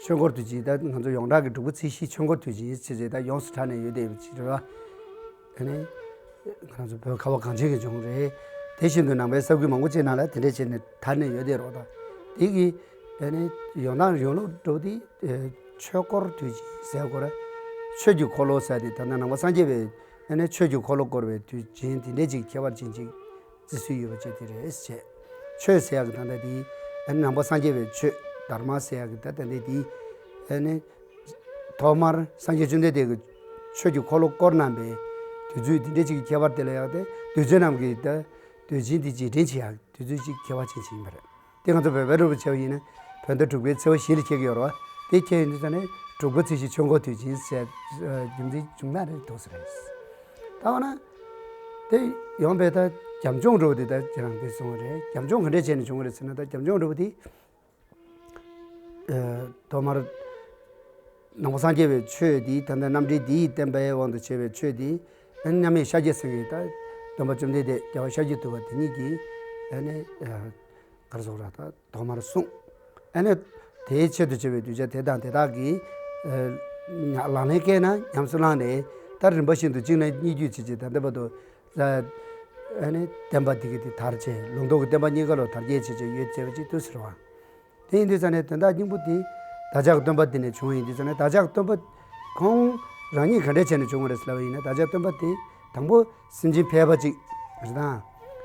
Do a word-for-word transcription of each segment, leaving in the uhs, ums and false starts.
ཆོས་འཁོར་དུས་ཆེན་ད་ང་ཚོ་ཡོངས་གྲགས་ཀྱི་དྲུག་པ་ཚེས་བཞི་ཆོས་འཁོར་དུས་ཆེན་ཟེར་བྱས་ད་ཡོངས་སུ་གྲགས་ནས་ཡོད་བསྡད་པ་ཅིག་རེད་བ། ཨ་ནི། ང་ཚོ་བོད་ཁ་བ་གངས་ཅན་གྱི་ལྗོངས་རེད། དེ་བཞིན་དུ་ནང་པའི་ས་ཁུལ་མང་པོ་ཅིག་ནང་ལ་དེ་འདྲས་བྱས་ནས་དར་ནས་ཡོད་བསྡད་རོགས་ད། དེ་གི་ཨ་ནི་ཡོང་སྟངས་ཡོང་ལུགས་འགྲོ་དེ་ཆོས་འཁོར་དུས་ཆེན་ཟེར་དགོས་རེད། ཆོས་ཀྱི་འཁོར་ལོ་ཟེར་དེ་ད་ལྟ་ནང་པ་སངས་རྒྱས་པའི་ཨ་ནི་ཆོས་ཀྱི་འཁོར་ལོ་བསྐོར་བའི་དུས་ཆེན་དེ་འདྲས་ཅིག་ཁྱད་པར་ཅན་ཅིག་བརྩི་སྲོལ་ཡོད་པ་ཅིག་དེ་རེད་ཟེར། ཆོས་ཟེར་ཡག་གི་ད་ལྟ་དེ་ཨ་ནི་ནང་པ་སངས་རྒྱས་པའི་ཆོས་དྷརྨ་ཟེར་ཡག་གི་ད་ལྟ་འདི་དེ་ཨ་ནི། ཐོག་མར་སངས་རྒྱས་བཅོམ་ལྡན་འདས་ཀྱིས་ཆོས་ཀྱི་འཁོར་ལོ་བསྐོར་གནང་བའི་དུས་ཚོད་འདི་འདྲ་ཅིག་གི་ཁྱད་པར་དེ་ལ་ཡག་སྟེ་དུས་ཚོད་རྣམས་ཀྱི་ད་དུས་ཆེན་འདི་རྗེས་དྲན་བྱེད་ཡག་དུས་ཚོད་ཅིག་ཁྱད་པར་ཅན་ཞིག་ཡིན་པ་རེད། དེ་ང་ཚོ་བོད་པའི་རིག་པ་བྱས་པ་ཡིན་ན་བོད་ཟླ་དྲུག་པའི་ཚེས་པ་བཞི་ལ་འཁེལ་གྱི་ཡོད་རེད་བ། དེ་འཁེལ་ཡོད་དུས་ཙང་ནས་དྲུག་པ་ཚེས་བཞི་ཆོས་འཁོར་དུས་ཆེན་ཟེར་རྒྱུ་མཚན་བྱུང་ན་རེད་འདུག་ཟེར་རེད། ད་འོ་ན་དེ་ཡོང་པའི་ད་རྒྱབ་ལྗོངས་འགྲོ་བ་དེ་ད་ཁྱེད་རང་གིས་གསུངས་པ་རེད། རྒྱབ་ལྗོངས་ག་འདྲས་བྱས་ནས་བྱུང་བ་རེད་ཟེར་ན་ད་རྒྱབ་ལྗོངས་འགྲོ་བ་དེ། ཐོག་མར་ནང་པ་སངས་རྒྱས་པའི་ཆོས་འདི་ད་ལྟ་རྣམ་འགྲེལ་འདིའི་བསྟན་པའི་དབང་དུ་བྱས་པའི་ཆོས་འདི་མཉམ་མེད་ཤཱཀྱ་སེང་གེ་དང་སྟོན་པ་བཅོམ་ལྡན་འདས་རྒྱལ་བ་ཤཱཀྱ་ཐུབ་པ་དེ་གཉིས་ཀྱིས་ཨ་ནི་གར་སོགས་ར་ད་ཐོག་མར་གསུངས། ཨ་ནི་དེའི་ཆེད་དུ་བྱས་པའི་གདུལ་བྱ་དེ་དང་དེ་དག་གིས་ལག་ལེན་བཀལ་ན་ཉམས་སུ་བླངས་ནས་ད་རིམ་པ་བཞིན་དུ་གཅིག་ན་གཉིས་བརྒྱུད་བྱས་རྗེས་ད་ལྟ་བར་དུ་ཨ་ནི་བསྟན་པ་འདི་གི་དེ་དར་བྱས་ལུང་རྟོགས་ཀྱི་བསྟན་པ་རྙེད་དཀའ་ལོ་དར་རྒྱས་བྱས་བྱས་ཡོད་ཅེས་པ་ཅིག་ཏུ་ཟེར་བ། དེ་ཡིན་དུས་ཙང་ནས་དོན་དག་སྙིང་པོ་དེ་བདག་ཅག་སྟོན་པ་འདི་ནས་བྱུང་བ་ཡིན་དུས་ཙང་ནས་བདག་ཅག་སྟོན་པ་ཁོང་རང་ཉིད་ག་འདྲས་བྱས་ནས་བྱུང་བ་རེད་ཟེར་ལབ་པ་ཡིན་ན་བདག་ཅག་སྟོན་པ་དེ་དང་པོ་སེམས་ཅན་ཕལ་པ་ཅིག་རེད་དང་།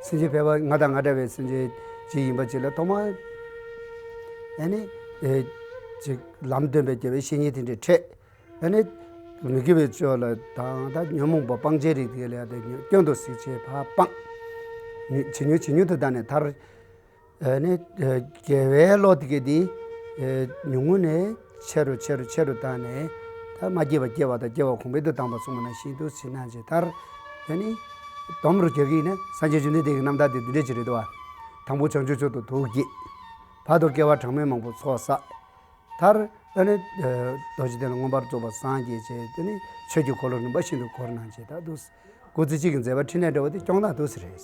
སེམས་ཅན་ཕལ་པ་ང་དང་ང་འདྲ་བའི་སེམས་ཅན་ཅིག་ཡིན་པ་ཅིག་ལ་ཐོག་མར་ཨ་ནི་ཅིག་ལམ་སྟོན་པའི་རྒྱལ་བའི་བཤེས་གཉེན་དེ་འདྲས་འཕྲད། ཨ་ནི་མི་དགེ་བའི་ཕྱོགས་ལ་དང་ད་ཉོན་མོངས་པ་སྤང་བྱའི་རིགས་དེ་ལ་ཡང་དེ་སྐྱོན་དུ་གཟིགས་བྱས་ཕར་སྤངས། ཇེ་ཉུང་ཇེ་ཉུང་དུ་བཏང་ནས་མཐར། ཨ་ནི་དགེ་བའི་བློ་དེ་གས་དེ་ཉུང་ངུ་ནས་ཆེ་རུ་ཆེ་རུ་ཆེ་རུ་བཏང་ནས་ད་མ་སྐྱེས་པ་སྐྱེ་བ་དང་སྐྱེ་བ་གོང་འཕེལ་དུ་བཏང་བ་གསུངས་པ་ནང་བཞིན་དུ་ཟིན་ན་ཇི་ལྟར་ཨ་ནི་སྡོམ་རུ་རྒྱག་གི་ཡིན་ན་སངས་རྒྱས་བཅོམ་ལྡན་འདས་ཀྱི་རྣམ་ཐར་དེ་འདི་འདྲས་ཅིག་རེད་དོ། དང་པོ་བྱང་ཆུབ་མཆོག་ཏུ་ཐུགས་བསྐྱེད། བར་དུ་དགེ་བ་གྲངས་མེད་མང་པོ་ཚོགས་བསགས། མཐར་ཨ་ནི་རྡོ་རྗེ་གདན་ལ་མངོན་པར་རྫོགས་པར་སངས་རྒྱས་བྱས་དེ་ནི་ཆོས་ཀྱི་འཁོར་ལོ་རིམ་པ་བཞིན་དུ་བསྐོར་གནང་བྱས་ད་དུ་སྐུ་ཚེ་གཅིག་གི་མཛད་པ་འཕྲིན་ལས་འདྲ་བ་དེ་སྐྱོང་སྟངས་དུ་ཟེར་རེད།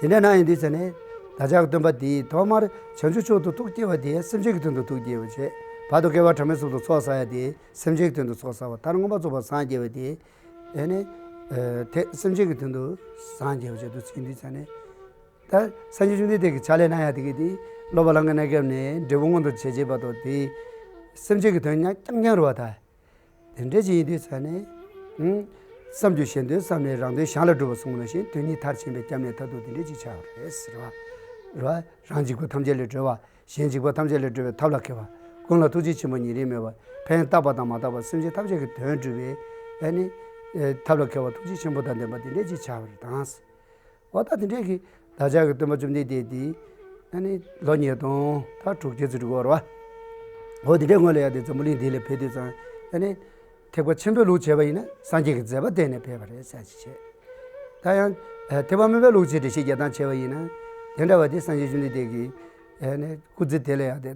དེ་འདྲ་གནང་ཡིན་དུས་ཙ་ནས་བདག་ཅག་སྟོན་པ་དེས་ཐོག་མར་བྱང་ཆུབ་མཆོག་ཏུ་ཐུགས་བསྐྱེད་པ་དེ་སེམས་ཅན་གྱི་དོན་དུ་ཐུགས་བསྐྱེད་པ་བྱས། བར་དུ་དགེ་བ་གྲངས་མེད་གསུམ་དུ་ཚོགས་བསགས་ཡ་དེ་སེམས་ཅན་གྱི་དོན་དུ་ཚོགས་བསགས་པ། མཐར་མངོན་པར་རྫོགས་པར་སངས་རྒྱས་པ་དེ་ཨེ་ནས་དེ་སེམས་ཅན་གྱི་དོན་དུ་སངས་རྒྱས་པ་བྱས་དུ་ཚིག་འདི་ཙ་ནས། ད་སངས་རྒྱས་བཅོམ་ལྡན་འདས་ཀྱི་ཕྱག་ལས་གནང་ཡ་དེ་གི་དེ་སློབ་པ་ལྷན་ཁང་གནས་སྐབས་ནས་འབྲས་བུ་མངོན་དུ་བྱེད་བྱེད་བར་དུ་དེ་སེམས་ཅན་གྱི་དོན་ཉག་རྐྱང་རྐྱང་རུ་བ་ད། དེ་འདྲ་ཅིག་ཡིན་དུས་ཙ་ནས་ཨུམ། བསམ་རྒྱུ་གཞན་དོན་བསམ་ནས་རང་དོན་གཞན་ལ་སྒྲུབ་པ་གསུངས་པ་ནང་བཞིན་དོན་གཉིས་མཐར་ཕྱིན་པའི་སྐྱབས་གནས་མཐར་ཐུག་དེ་འདྲ་ཅིག་ཆགས་པ་རེད་ཟེར་བ། རེད་བ། རང་འཇིགས་པ་ཐམས་ཅད་ལས་སྒྲོལ་བ། གཞན་འཇིགས་པ་ཐམས་ཅད་ལས་སྒྲོལ་བའི་ཐབས་ལ་མཁས་པ། ཀུན་ལ་ཐུགས་རྗེ་ཆེན་པོ་ཉེ་རིང་མེད་པ། ཕན་བཏགས་པ་དང་མ་བཏགས་པ་སེམས་ཅན་ཐམས་ཅད་ཀྱི་དོན་སྒྲུབ་པའི་ཨ་ནི། ཐབས་ལ་མཁས་པ་ཐུགས་རྗེ་ཆེན་པོ་དང་ལྡན་པ་དེ་འདྲས་ཅིག་ཆགས་པ་རེད་དང་། འོ་ད་དེ་འདྲས་ཀྱི་བདག་ཅག་གི་སྟོན་པ་བཅོམ་ལྡན་འདས་དེ་ཨ་ནི་ལོ་ཉིས་སྟོང་ད་དྲུག་བརྒྱ་ཙམ་འགྲོ་གི་ཡོད་རེད་བ། འོ་དེ་འདྲས་སྔོན་ལ་ཡང་དེ་འཛམ་བུ་གླིང་འདི་ལ་ཕེབས་དུས་ཙང་ཨ་ནི་ཐེག་པ་ཆེན་པོའི་ལུགས་བྱས་པ་ཡིན་ན་སངས་རྒྱས་ཀྱི་མཛད་པ་བསྟན་ནས་ཕེབས་པ་རེད་ཟེར་ཅིག་བྱས། ད་ཡང་ཐེག་པ་དམན་པའི་ལུགས་ཀྱི་འགྲེལ་བཤད་རྒྱག་སྟངས་བྱས་པ་ཡིན་ན་དེ་འདྲ་བ་དེ་སངས་རྒྱས་བཅོམ་ལྡན་འདས་ཀྱི་ཨ་ནི་སྐུ་ཚེ་དེ་ལ་ཡང་དེ།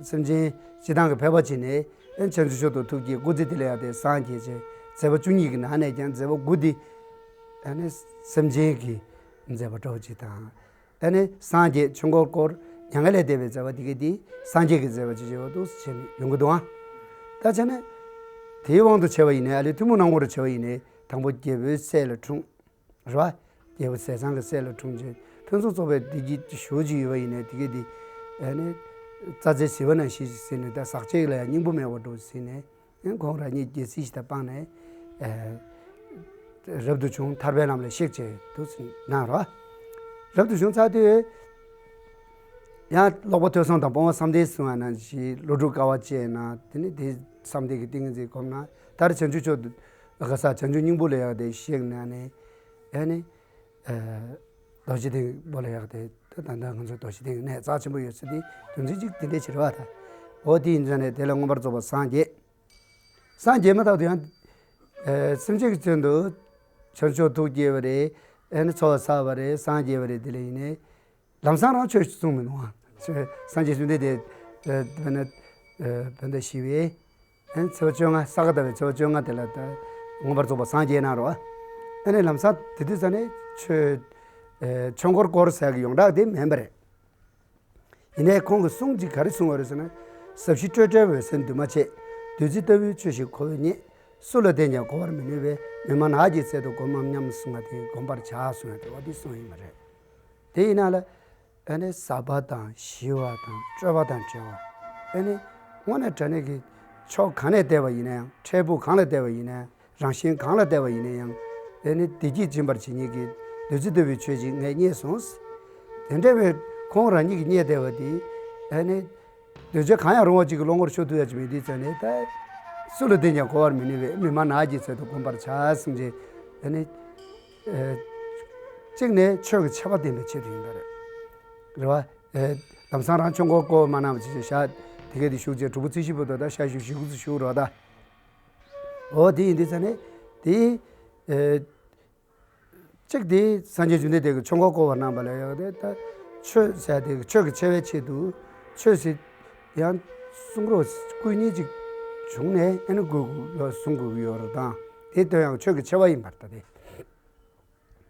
སེམས་ཅན་སྤྱི་བཏང་གི་ཕལ་པ་ཅིག་ནས་ཨེ་བྱང་ཆུབ་མཆོག་ཏུ་ཐུགས་བསྐྱེད་སྐུ་ཚེ་དེ་ལ་ཡང་དེ་སངས་རྒྱས་བྱས། མཛད་པ་བཅུ་གཉིས་ཀྱི་ནང་ནས་ཀྱང་མཛད་པ་དགུ་དེ་ཨ་ནི་སེམས་ཅན་གྱི་མཛད་པ་འདྲ་བོ་ཅིག་དང་། ཨ་ནི་སངས་རྒྱས་ཆོས་འཁོར་བསྐོར་མྱ་ངན་ལས་འདས་པའི་མཛད་པ་དེ་གའི་དེ་སངས་རྒྱས་ཀྱི་མཛད་པ་ཅིག་བྱས་པ་འདུག་བྱས་ནས་ཡོང་གི་འདུག་ཨང་། ད་བྱས་ན་དེའི་དབང་དུ་བྱས་པ་ཡིན་ནའི་ཨ་ལས་ཐུན་མོང་སྣང་ངོར་བྱས་པ་ཡིན་ནའི་དང་པོ་རྒྱལ་པོའི་སྲས་ལ་འཁྲུངས། རེད་བ། རྒྱལ་པོ་ཟས་གཙང་གི་སྲས་ལ་འཁྲུངས་རྗེས་ཕུན་སུམ་ཚོགས་པའི་བདེ་སྐྱིད་ཞེ་པོ་ཅིག་ཡོད་པ་ཡིན་ནའི་དེ་གའི་དེ་ཨ་ནི་རྩྭ་རྩེའི་ཟིལ་པ་ནང་བཞིན་ཟིན་ནས་ད་ཟག་བཅས་ལ་ཡང་སྙིང་པོ་མེད་པ་འགྲོ་ཟིན་ནས་ཨ་ཁོང་རང་ཉིད་རྒྱལ་སྲིད་ཞིག་དང་སྤངས་ནས་ཨ་རབ་ཏུ་བྱུང་ཐར་པའི་ལམ་ལ་གཤེགས་བྱས་འདུག་ཟིན་གནང་རོགས། རབ་ཏུ་བྱུང་ཚར་དུས་ཡང་ཀློག་པ་ཐོས་བསམ་དང་སྤོང་བ་བསམ་གཏན་གསུང་བ་ནང་བཞིན་བློ་གྲོས་དཀའ་བ་སྤྱད་ན་དེ་ནི་དེ་བསམ་གཏན་གྱི་ཏིང་ངེ་འཛིན་སྒོམ་ན་ད་རེས་བྱང་ཆུབ་མཆོག་ཏུ་ག་ས་བྱང་ཆུབ་སྙིང་པོ་ལ་ཡང་དེ་གཤེགས་ནས་ནི། ཨེ་ནི། རྡོ་རྗེ་གདན་པོ་ལ་ཡག་དེ་ད་ད་ལྟ་ང་ཚོ་རྡོ་རྗེ་གདན་གནས་རྩ་ཆེན་པོ་ཡོད་ས་དེ་རྒྱུ་མཚན་གཅིག་དེ་འདྲས་ཕྱིར་བ་དང་། འོ་དེ་ཡིན་ཙང་ནས་དེ་ལ་མངོན་པར་རྫོགས་པར་སངས་རྒྱས། སངས་རྒྱས་མ་ཐག་ཏུ་ཡང་སེམས་ཅན་གྱི་དོན་དུ་བྱང་ཆུབ་ཐུགས་བསྐྱེད་པ་རེད། ཨེ་ནི་ཚོགས་བསགས་པ་རེད། སངས་རྒྱས་པ་རེད། དེ་ལ་ཡིན་ནས་ལམ་སང་རང་ཆོས་གསུངས་མི་འདུག་ཨ། སངས་རྒྱས་བཅོམ་ལྡན་འདས་དཔེར་ན་བོད་ཟླ་བཞི་པའི། ཨན་ཚེས་པ་བཅོ་ལྔ་ས་ག་ཟླ་བའི་ཚེས་པ་བཅོ་ལྔ་དེ་ལ་ད་མངོན་པར་རྫོགས་པར་སངས་རྒྱས་གནང་རོགས། ཨ་ནི་ལམ་སང་དེ་དུས་ཙ་ནས་ཆོས་ཨེ་ཆོས་འཁོར་བསྐོར་ཟེར་གྱི་ཡོངས་གྲགས་དེ་མིན་པ་རེད། ཡིན་ནའི་ཁོང་གི་གསུང་གཅིག་ག་རེ་གསུང་བ་རེད་ཟེར་ན། ཟབ་ཞི་སྤྲོས་བྲལ་འོད་གསལ་འདུས་མ་བྱས། བདུད་རྩི་ལྟ་བུའི་ཆོས་ཤིག་ཁོ་བོས་རྙེད། སུ་ལ་བསྟན་ཀྱང་གོ་བར་མི་ནུས་པས། མི་སྨྲ་ནགས་ཀྱི་ཚལ་དུ་བསྒོམ་མམ་སྙམ་གསུང་བ་དེ་བསྒོམ་པར་བྱ་གསུང་ཡ་དེ་བ་དེ་གསུངས་ཡིན་པ་རེད། དེ་ཡིན་ན་ལ། ཨ་ནི་ཟབ་པ་དང་ཞི་བ་དང་སྤྲོས་པ་དང་བྲལ་བ། ཨ་ནི་དངོས་གནས་དྲང་གནས་ཀྱི་ཕྱོགས་གང་ནས་བལྟས་པ་ཡིན་ན་ཡང་། འཕྲལ་ཕུགས་གང་ལ་བལྟས་པ་ཡིན་ན་ཡང་། རང་བཞིན་གང་ལ་བལྟས་པ་ཡིན་ན་ཡང་། ཨ་ནི་བདེ་སྐྱིད་སྦྱིན་པར་བྱེད་མཁན་གྱི་བདུད་རྩི་ལྟ་བུའི་ཆོས་ཅིག་ངས་རྙེད་སོང་། དེ་འདྲ་བའི་ཁོང་རང་ཉིད་ཀྱིས་རྙེད་བསྡད་པ་དེ། ཨ་ནི་གདོས་བཅས་གང་ཡང་རུང་བ་ཅིག་གི་བློ་ངོར་ཤོར་ཐུབ་ཡ་ཅིག་མེད་དུས་ཙང་ནས། ད་སུ་ལ་བསྟན་ཀྱང་གོ་བར་མི་ནུས་པས། མི་སྨྲ་ནགས་ཀྱི་ཚལ་དུ་བསྒོམ་པར་བྱ་གསུངས་རྗེས། ཨ་ནི་ཨ་གཅིག་ནས་ཆོས་ཀྱི་ཆེ་བ་བསྟན་པའི་ཆེད་དུ་ཡིན་པ་རེད། རེད་བ། ཨེ། ལམ་སང་རང་ཆོས་འཁོར་བསྐོར་མ་གནང་བ་ཅིག་བྱས། དེ་གས་དེ་བཞུགས་རྗེས་དྲུག་པ་ཚེས་བཞི་བར་དུ་ད་ཤ་ཞུ་ཞུ་ཞུ་རོགས་ད། འོ་དེ་ཡིན་དུས་ཙང་ནས་དེ། ཨེ། གཅིག་དེ་སངས་རྒྱས་བཅོམ་ལྡན་འདས་ཀྱིས་ཆོས་འཁོར་བསྐོར་བར་གནང་བ་ལ་ཡང་དེ་ད་ཆོས་ཟེར་དེ་ཆོས་ཀྱི་ཆེ་བའི་ཆེད་དུ། ཆོས་ཟེར་ཡང་གསུང་རོགས་སྐུ་ཉིད་ཅིག་བྱུང་ནས། ཨ་ནི་དགོས་ཀྱི་ཡོད་གསུང་དགོས་ཀྱི་ཡོད་རེད། དང་དེ་དོན་ཡང་ཆོས་ཀྱི་ཆེ་བ་ཡིན་པར་ད་དེ།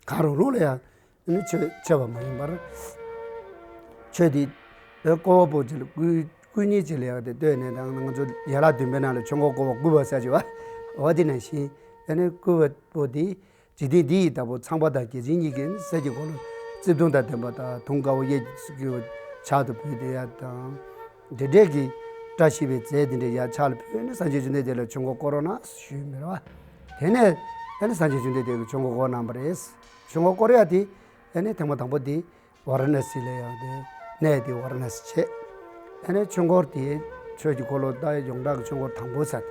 གང་རུང་རུང་ལ་ཡང་ནི་ཆོས་ཆེ་བ་མ་ཡིན་པར། ཆོས་འདི་བསྐོར་བ་པོ་ཅིག་ལ་བསྐུལ་བསྐུལ་ཉིད་ཅིག་ལ་ཡང་དེ་ལྟོས་ནས། དང་ང་ཚོ་ཡན་ལག་བདུན་པའི་ནང་ལ་ཆོས་འཁོར་བསྐོར་བ་བསྐུལ་བ་ཟེར་གྱི་བ། འོ་དེ་ནང་བཞིན་ཨ་ནི་བསྐུལ་བ་པོ་འདི། འཇིག་རྟེན་འདི་ཡི་བདག་པོ་ཚངས་པ་དང་བརྒྱ་བྱིན་གཉིས་ཀྱིས་གསེར་གྱི་འཁོར་ལོ་རྩིབས་སྟོང་དང་ལྡན་པ་དང་། དུང་དཀར་པོ་གཡས་ཀྱི་ཕྱག་ཏུ་ཕུལ་ཏེ་ཡ་དང་། འདི་འདྲས་ཀྱི་བཀྲ་ཤིས་པའི་རྫས་འདི་འདྲས་ཡར་ཕྱག་ལ་ཕུལ་ནས། སངས་རྒྱས་བཅོམ་ལྡན་འདས་ལ་ཆོས་འཁོར་བསྐོར་རོགས་གནང་ཞུས་མི་རེད་བ། དེ་ནས་ཨ་ནི་སངས་རྒྱས་བཅོམ་ལྡན་འདས་ཀྱིས་ཆོས་འཁོར་བསྐོར་གནང་བ་རེད། ཆོས་འཁོར་བསྐོར་ཡ་དེ་ཨ་ནི་ཐེངས་མ་དང་པོ་དེ་ཝཱ་ར་ཎ་སི་ལ་ཡང་དེ་གནས་དེ་ཝཱ་ར་ཎ་སི་བྱས། ཨ་ནི་ཆོས་འཁོར་དེ་ཆོས་ཀྱི་འཁོར་ལོ་ད་ཡོངས་གྲགས་ཀྱི་ཆོས་འཁོར་དང་པོ་ཟེར།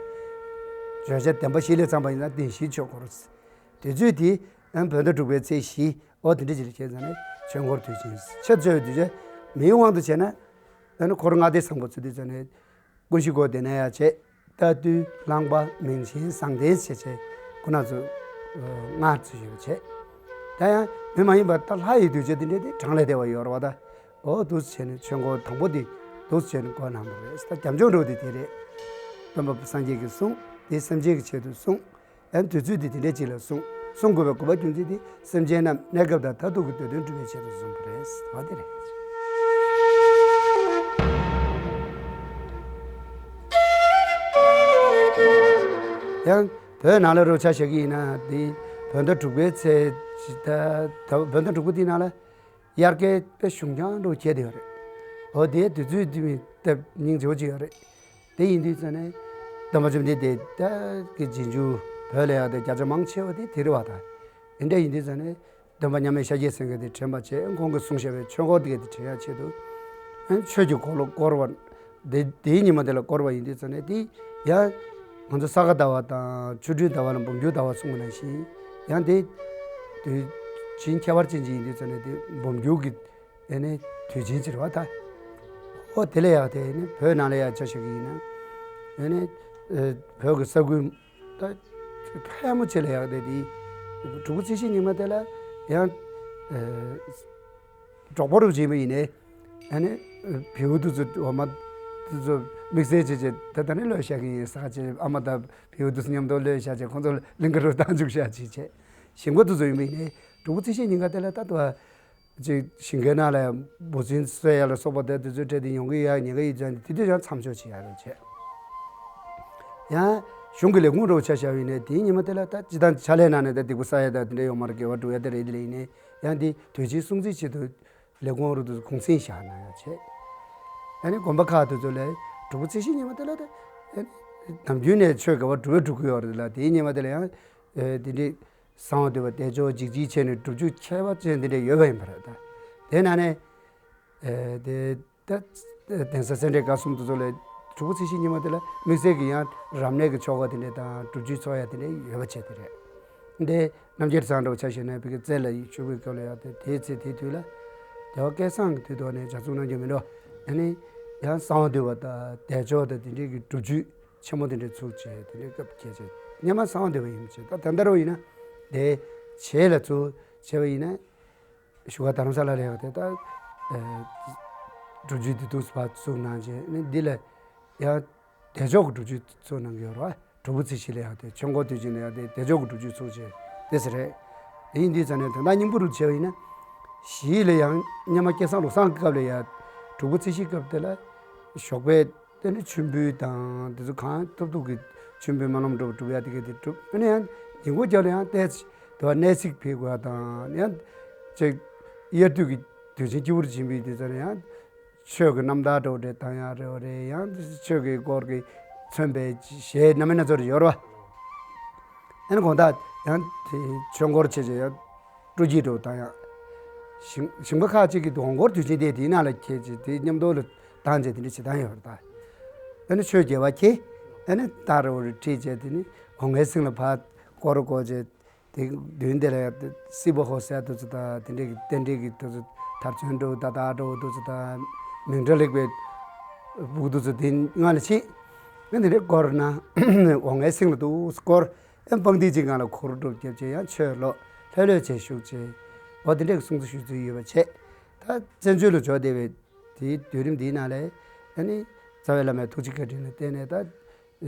བརྗོད་བྱ་བདེན་པ་བཞི་ལས་བརྩམས་པ་ཡིན་ན་བདེན་བཞིའི་ཆོས་འཁོར། དུས་ཚོད་དེ་ཨ་ནི་བོད་ཟླ་དྲུག་པའི་ཚེས་བཞི། འོ་དེ་འདྲ་ཅིག་ལ་བྱས་ཙང་ནས་ཆོས་འཁོར་དུས་ཆེན། ཆེས་གཙོ་བའི་དུས་ཆེན་མིའི་དབང་དུ་བྱས་ན། ཨ་ནི་འཁོར་ལྔ་སྡེ་བཟང་པོ་ཚུལ་དུ་བྱས་ནས། ཀུན་གཞི་སྒོ་དེ་ནས་ཡར་བྱས། རྟ་ཐུལ། རླངས་པ། མིང་ཆེན། བཟང་ལྡན་ཟེར་བྱས་ཁོ་ན་ཚོ་ལྔ་ཚུད་ཡོད་བྱས། ད་ཡང་མི་མ་ཡིན་པ་ད་ལྷ་ཡི་གདུལ་བྱ་དེ་འདྲས་དེ་གྲངས་ལས་འདས་པ་ཡོད་རེད་བ། ད་འོ་འདུག་སེ་བྱས་ནས་ཆོས་འཁོར་དང་པོ་དེ་འདུག་སེ་བྱས་ནས་བསྐོར་གནང་བ་རེད། ད་རྒྱབ་ལྗོངས་འདྲ་བོ་དེ་དེ་རེད། སྟོན་པ་སངས་རྒྱས་ཀྱིས་གསུངས། དེ་སེམས་ཅན་གྱི་ཆེད་དུ་གསུངས། ཨ་ནི་དུས་ཚོད་དེ་དེ་འདྲས་ཅིག་ལ་གསུངས། གསུང་དགོས་པའི་དགོས་པ་རྒྱུ་མཚན་དེ་སེམས་ཅན་རྣམས་གནས་སྐབས་དང་མཐར་ཐུག་གི་འདོད་དོན་འགྲུབ་པའི་ཆེད་དུ་གསུངས་པ་རེད། འོ་དེ་རེད། ཡང་བོད་ནང་ལ་རུ་ཆ་བཞག་གི་ཡིན་ན། དེ་བོད་ཟླ་དྲུག་པའི་ཚེས་ད་ད་བོད་ཟླ་དྲུག་པ་དེའི་ནང་ལ་དབྱར་ཁའི་དཔེ་གཞུང་རྐྱང་འགྲོ་ཁྱེར་དེ་ཡོད་རེད། འོ་དེ་དུས་ཚོད་དེ་མི་སྟབས་སྙིང་རྗེ་བོ་ཅིག་ཡོད་རེད། དེ་ཡིན་དུས་ཙང་ནས་སྟོན་པ་བཅོམ་ལྡན་འདས་ད་གི་རྗེས་འཇུག་བོད་ལ་ཡང་དེ་བརྒྱ་ཆ་མང་ཆེ་བ་དེ་དེ་རེད་བ། ད་དེ་འདྲ་ཡིན་དུས་ཙང་ནས་སྟོན་པ་མཉམ་མེད་ཤཱཀྱའི་སེང་གེ་དེ་དྲན་པ་བྱས། ཁོང་གིས་གསུངས་བཞག་པའི་ཆོས་འཁོར་དེ་ག་དེ་དྲན་ཡ་ཆེད་དུ། ཨ་ཆོས་ཀྱི་འཁོར་ལོ་བསྐོར་བ། དེ་དེའི་ཉི་མ་དེ་ལ་བསྐོར་བ་ཡིན་དུས་ཙང་ནས། དེ་ཡང་ང་ཚོ་ས་ག་ཟླ་བ་དང་ཆོ་འཕྲུལ་ཟླ་བ་ལ་འབུམ་འགྱུར་ཟླ་བ་གསུངས་པ་ནང་བཞིན། ཡང་དེ་དུས་ཆེན་ཁྱད་པར་ཅན་ཅིག་ཡིན་དུས་ཙང་ནས་དེ་འབུམ་འགྱུར་གྱི་ཨ་ནི་དུས་ཆེན་ཅིག་རེད་བ། ད་ཨོ་དེ་ལ་ཡང་དེ་ནི་བོད་ནང་ལ་ཡང་ཆ་བཞག་གི་ཡིན་ན། ཨ་ནི་ཨ་བོད་ཀྱི་ས་ཁུལ་ད་ཕལ་མོ་ཆེ་ལ་ཡང་དེ་དེ་དྲུག་པ་ཚེས་བཞི་ཉི་མ་དེ་ལ་ཡང་ཨ་འབྲོག་པ་རུ་བྱེད་པ་ཡིན་ནའི། ཨ་ནི་བེའུ་དེ་ཚོ་འོ་མ་དེ་ཚོ་དམིགས་བསལ་བྱས་བྱས་ད་ད་ནི་ལོས་བཞག་གི་ཡིན་ཟེར་བྱས། ཨ་མ་དང་བེའུ་དེ་ཚོ་མཉམ་དུ་ལོས་བཞག་བྱས། ཁོང་ཚོ་གླིང་ག་རུ་བཏང་བཅུག་བཞག་བྱས་བྱས། ཞིང་པ་དེ་ཚོ་ཡིན་པ་ཡིན་ནའི་དྲུག་པ་ཚེས་བཞི་ཉིན་ཀ་དེ་ལ་ད་དུ་ཅིག་ཞིང་ཁའི་ནང་ལ་འབུ་སྲིན་གསོད་ཡ་ལ་སོགས་པ་དེ་དེ་ཚོའི་གྲས་དེ་ཡོང་གི་ཡོད་ཉེན་ཁ་ཡོད་ཙང་། དེ་དུས་ཡང་མཚམས་འཇོག་བྱེད་ཡ་རེད་བྱས། ཡང་གཞུང་གི་ལས་ཁུངས་འདྲ་བོ་ཆ་བཞག་པ་ཡིན་ནའི་དེའི་ཉི་མ་དེ་ལ་ད་སྤྱིར་བཏང་ཕྱག་ལས་གནང་ནས་ད་སྡིག་པ་བསགས་ཡ་ད་དེ་འདྲ་ཡོད་མ་རེད། དགེ་བ་སྒྲུབ་ཡ་དེ་རེད། དེ་ལ་ཡིན་ནའི་ཡང་དེ་དུས་ཆེན་སྲུང་བརྩི་ཆེད་དུ་ལས་ཁུངས་རུ་དུ་གུང་སེང་བཞག་གནང་ཡ་བྱས། ཨ་ནི་དགོན་པ་ཁག་དེ་ཚོ་ལ་དྲུག་པ་ཚེས་བཞི་ཉི་མ་དེ་ལ་ད་ཨ་ནི་ནམ་རྒྱུན་ནས་ཆོས་དགེ་བ་སྒྲུབ་པ་སྒྲུབ་གི་ཡོད་རེད་ལ། དེའི་ཉི་མ་དེ་ལ་ཡང་ཨ་དེ་འདྲའི་གསང་བ་འདུས་པ་བདེ་མཆོག་འཇིགས་བྱེད་ཆེན་ནས་སྒྲུབ་བརྒྱུད་ཁྱད་པར་ཅན་དེ་འདྲ་ཡོད་པ་ཡིན་པ་རེད། ད་དེ་ནང་ནས་ཨེ་དེ་ད་གདན་ས་སེ་འབྲས་དགའ་གསུམ་དེ་ཚོ་ལ་དྲུག་པ་ཚེས་བཞི་ཉི་མ་དེ་ལ་དམིགས་བསལ་གྱི་ཡང་རབ་གནས་ཀྱི་ཆོ་ག་དེ་འདྲ་དང་སྒྲུབ་བརྒྱུད་འཚོགས་ཡ་དེ་འདྲ་ཡོད་པ་བྱས་དེ་རེད། འདི་རྣམ་རྒྱལ་ཚང་འདྲ་བོ་ཆ་བཞག་ན་ཕ་གི་རྩེ་ལ་ཡིག་ཆུ་བོའི་སྐབས་ལ་ཡང་དེ་དེའི་ཚེ་དེའི་དུས་ལ་རྒྱལ་བ་སྐལ་བཟང་གི་དུས་ཐོག་ནས་ལྗགས་རྩོམ་གནང་རྒྱུ་མིན་འགྲོ། ཨ་ནི་ཡང་གསང་བ་འདུས་པ་དང་བདེ་མཆོག་དང་དེ་འདྲའི་གི་སྒྲུབ་བརྒྱུད་ཆེན་མོ་དེ་འདྲའི་ཚུགས་བྱས། དེ་འདྲའི་སྐབས་ཁྱེད་ཅེས་སྔོན་མ་གསང་བ་འདུས་པ་ཡིན་པ་བྱས། ད་ད་ལྟ་རུ་ཡིན་ན་དེ་བྱེས་ལ་ཚུགས་བྱས་པ་ཡིན་ན། བཞུགས་སྒར་རྡ་རམ་ས་ལ་ལ་ཡང་དེ་ལྟར་ཨེ་སྒྲུབ་བརྒྱུད་དེ་འདུག་སེ་ཚུགས་གནང་རྗེས་ནི་འདི་ལ་ཡང་བདེ་མཆོག་གི་སྒྲུབ་བརྒྱུད་ཚུགས་གནང་གི་ཡོད་རེད་བ། དྲུག་པ་ཚེས་བཞི་ལ་ཡང་དེ་ཆོས་འཁོར་དུས་ཆེན་ལ་ཡང་དེ་བདེ་མཆོག་གི་སྒྲུབ་བརྒྱུད་ཚུགས་བྱས་དེ་ཟེར་རེད། དེ་ཡིན་དུས་ཙང་ནས་དོན་དག་སྙིང་པོ་རུ་བྱས་པ་ཡིན་ན། གཞིས་ལ་ཡང་སྔོན་མ་སྐལ་བཟང་བློ་བཟང་གི་སྐབས་ལ་ཡང་དྲུག་པ་ཚེས་བཞི་སྐབས་དེ་ལ་ཞོགས་པའི་ དེ་ནི་མཆོད་འབུལ་དང་དེ་ཚོ་གང་ཐུབ་ཐུབ་ཀྱི་མཆོད་འབུལ་སྨོན་ལམ་འགྲུབ་འགྲུབ་ཡ་དེ་ག་དེ་འགྲུབ། ཨ་ནི་ཡང་ཉིན་གུང་རྒྱབ་ལ་ཡང་ཏོག་ཙམ་དེ་བ་གནས་ཚིག་ཕུལ་དགོས་ཡ་དང་ཡང་ཅིག་དབྱར་དུས་ཀྱི་དུས་ཆེན་སྤྱི་བོར་བྱིན་པའི་དུས་ཚོད་ལ་ཡང་ཆོས་ཀྱི་རྣམ་ཐར་འདྲ་བོ་འདྲ་བཏང་ཡ་རེད་བ་རེད། ཡང་ཆོས་ཀྱི་སྐོར་གྱི་མཚོན་པའི་གཞས་སྣ་མིན་སྣ་ཚོགས་ཡོད་རེད་བ། ཨ་ནི་དགོང་དག་ཡང་དེ་ཆོས་འཁོར་བྱས་བྱས་ཡང་སྤྲོ་སྐྱིད་འགྲོ་དང་ཡང་། ཞིང་ཞིང་པ་ཁག་ཅིག་གིས་དགོང་སྐོར་དུས་ཆེན་དེ་དེའི་ནང་ལ་འཁྱེར་བྱས་དེ་མཉམ་དུ་ལ་བཏང་བྱས་དེ་འདྲ་བྱེད་སྟངས་ཡོད་རེད་ད། ཨ་ནི་ཆོས་རྒྱལ་བ་ཁྱེད་ཨ་ནི་ད་རུ་རུ་ཁྲིད་བྱས་དེ་ནི་འོ་ངའི་སེང་ལ་ཕར་སྐོར་སྐོར་བྱས་དེ་མདུན་དེ་ལ་ཡང་སྲིད་པ་ཧོ་ཟེར་དུ་ཚོ་དང་དེ་འདྲའི་གི་རྟེན་འབྲེལ་གྱི་དུ་ཚོ་དར་ཚོན་འགྲོ་ད་ད་འགྲོ་དུ་ཚོ་དང་མིང་གྲགས་ལེགས་པའི་སྦུག་དུ་ཚོ་དེ་ང་ལ་ཕྱིན། ཨ་ནི་དེ་འདྲའི་སྐོར་ན་འོ་ངའི་སེང་ལ་དུ་སྐོར། ཨེ་སྤང་ཏི་ཅིག་སྒང་ལ་འཁོར་སྒྲུབ་རྒྱབ་བྱས་ཡང་ཆོས་ལོ་ལྷོད་ལྷོད་བྱས་བཞུགས་བྱས། འོ་དེ་འདྲས་གསུང་ཚུལ་ཞུ་ཚུལ་ཡོད་པ་བྱས། ད་བཙན་བྱོལ་ལ་འབྱོར་བསྡད་པའི་དེའི་དུས་རིམ་འདིའི་ནང་ལ་ཨ་ནི་རྩ་བའི་བླ་མའི་ཐུགས་རྗེ་བཀའ་དྲིན་ལ་བརྟེན་ནས་ད་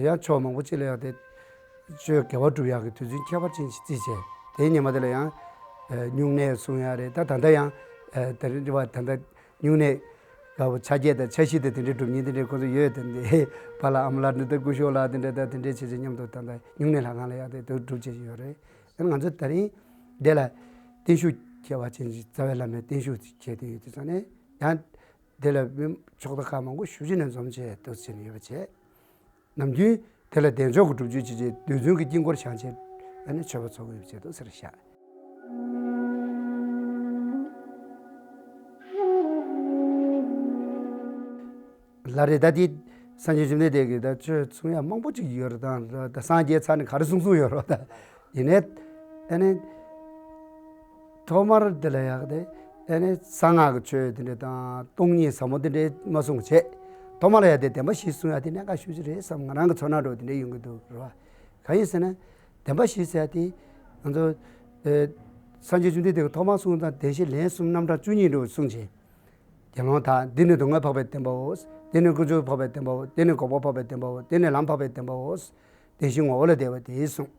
ཡང་ཕྱོགས་མང་པོ་ཅིག་ལ་ཡང་དེ་ཆོས་དགེ་བ་སྒྲུབ་ཡག་གི་དུས་ཚོད་ཁྱད་པར་ཅན་ཞིག་བརྩིས་བྱས་དེའི་ཉི་མ་དེ་ལ་ཡང་སྨྱུང་གནས་གསུང་ཡག་རེད། ད་ད་ལྟ་ཡང་ད་རེས་ད་ལྟ་སྨྱུང་གནས་དཀར་པོ་ཆ་བརྒྱད་དང་ཆ་བཞི་དང་དེ་འདྲའི་སྒྲུབ་མཁན་དེ་འདྲའི་ཁོ་ཚོ་ཡོད་དེ་འདྲའི་ཕ་ལ་ཨ་མ་ལགས་འདི་ལྟར་སྐུ་ཞབས་ལགས་དེ་འདྲ་དང་དེ་འདྲའི་བྱས་བྱས་མཉམ་དུ་ད་ལྟ་སྨྱུང་གནས་ལྷ་ཁང་ལ་ཡག་དེ་དུ་སྒྲུབ་བྱས་ཡོད་རེད། ཨ་ནི་ང་ཚོ་ད་རིང་འདི་ལ་བརྟན་བཞུགས་ཁྱད་པར་ཅན་ཞིག་རྩ་བའི་བླ་མའི་བརྟན་བཞུགས་ཁྱེར་དེ་ཡོད་དུས་ཙང་ནས་ཡང་འདི་ལ་མི་ཕྱོགས་མཐའ་ཁག་མང་པོ་ཞེ་ཅིག་ནས་འཛོམས་བྱས་འདུག་ཟེར་ནས་ཡོད་པ་བྱས། ནམ་རྒྱུན་དེ་ལ་གདན་ཆོག་གི་སྒྲུབ་མཆོད་བྱེད་ཆེད་རྡུལ་ཚོན་གྱི་དཀྱིལ་འཁོར་བཞེངས་བྱས་ཨ་ནི་མཆོད་པ་འཚོགས་དགོས་ཡོད་ཆེད་དུ་ཟེར་བཞག་ལ་རེད། ད་དེ་སངས་རྒྱས་བཅོམ་ལྡན་འདས་ཀྱིས་ད་ཆོས་གསུང་ཡ་མང་པོ་ཅིག་ཡོད་རེད་དང་ད་སངས་རྒྱས་ཚར་ནས་ག་རེ་གསུང་གསུང་ཡོད་རེད་ད། ཡིན་ནའི་ཨ་ནི། ཐོག་མར་དེ་ལ་ཡག་དེ་ཨ་ནི་གསང་སྔགས་ཀྱི་ཆོས་དེ་འདྲ་དང་སྟོང་ཉིད་ཟབ་མོ་དེ་འདྲ་མ་གསུངས་བྱས། ཐོག་མ་ལ་ཡག་དེ་བདེན་པ་བཞི་གསུང་ཡག་དེ་གནད་འགག་ཤོས་ཅིག་རེད་བསམ་ང་རང་གི་ཚོར་སྣང་འདྲ་བོ་དེ་འདྲ་ཡོང་གི་འདུག་རེད་བ། གང་ཡིན་ཟེར་ན། བདེན་པ་བཞི་ཟེར་ཡག་དེ་ང་ཚོ་ཨེ་སངས་རྒྱས་བཅོམ་ལྡན་འདས་ཀྱིས་ཐོག་མར་གསུངས་དང་བདེན་བཞི་ལན་གསུམ་རྣམ་གྲངས་བཅུ་གཉིས་འདྲ་བོ་གསུངས་བྱས། དགེ་སློང་དག་འདི་ནི་སྡུག་བསྔལ་འཕགས་པའི་བདེན་པའོ། འདི་ནི་ཀུན་འབྱུང་འཕགས་པའི་བདེན་པའོ། འདི་ནི་འགོག་པ་འཕགས་པའི་བདེན་པའོ། འདི་ནི་ལམ་འཕགས་པའི་བདེན་པའོ། བདེན་བཞི་ངོ་བོ་ལ་བརྟེན་པ་དེས་གསུངས།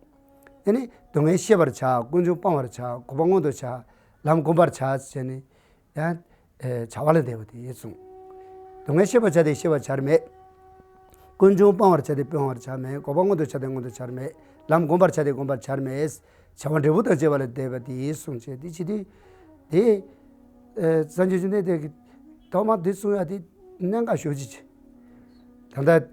དེ་ནི་སྡུག་བསྔལ་ཤེས་པར་བྱ། ཀུན་འབྱུང་སྤང་བར་བྱ། འགོག་པ་མངོན་དུ་བྱ། ལམ་བསྒོམ་པར་བྱ་ཞེས་ནི་ཡང་བྱ་བ་ལ་བརྟེན་པ་དེས་གསུངས། སྡུག་བསྔལ་ཤེས་པར་བྱ་སྟེ་ཤེས་པར་བྱར་མེད། ཀུན་འབྱུང་སྤང་བར་བྱ་སྟེ་སྤང་བར་བྱར་མེད། འགོག་པ་མངོན་དུ་བྱ་སྟེ་མངོན་དུ་བྱར་མེད། ལམ་བསྒོམ་པར་བྱ་སྟེ་བསྒོམ་པར་བྱར་མེད། བྱ་བ་འབྲས་བུ་དང་བཅས་པ་ལ་བརྟེན་པ་དེས་གསུངས་བྱས་དེ་ཅི་དུས་དེ། སངས་རྒྱས་བཅོམ་ལྡན་འདས་ཀྱིས་ཐོག་མར་འདི་གསུང་ཡག་དེ་གནད་འགག་ཤོས་ཅིག་བྱས། ད་ལྟ་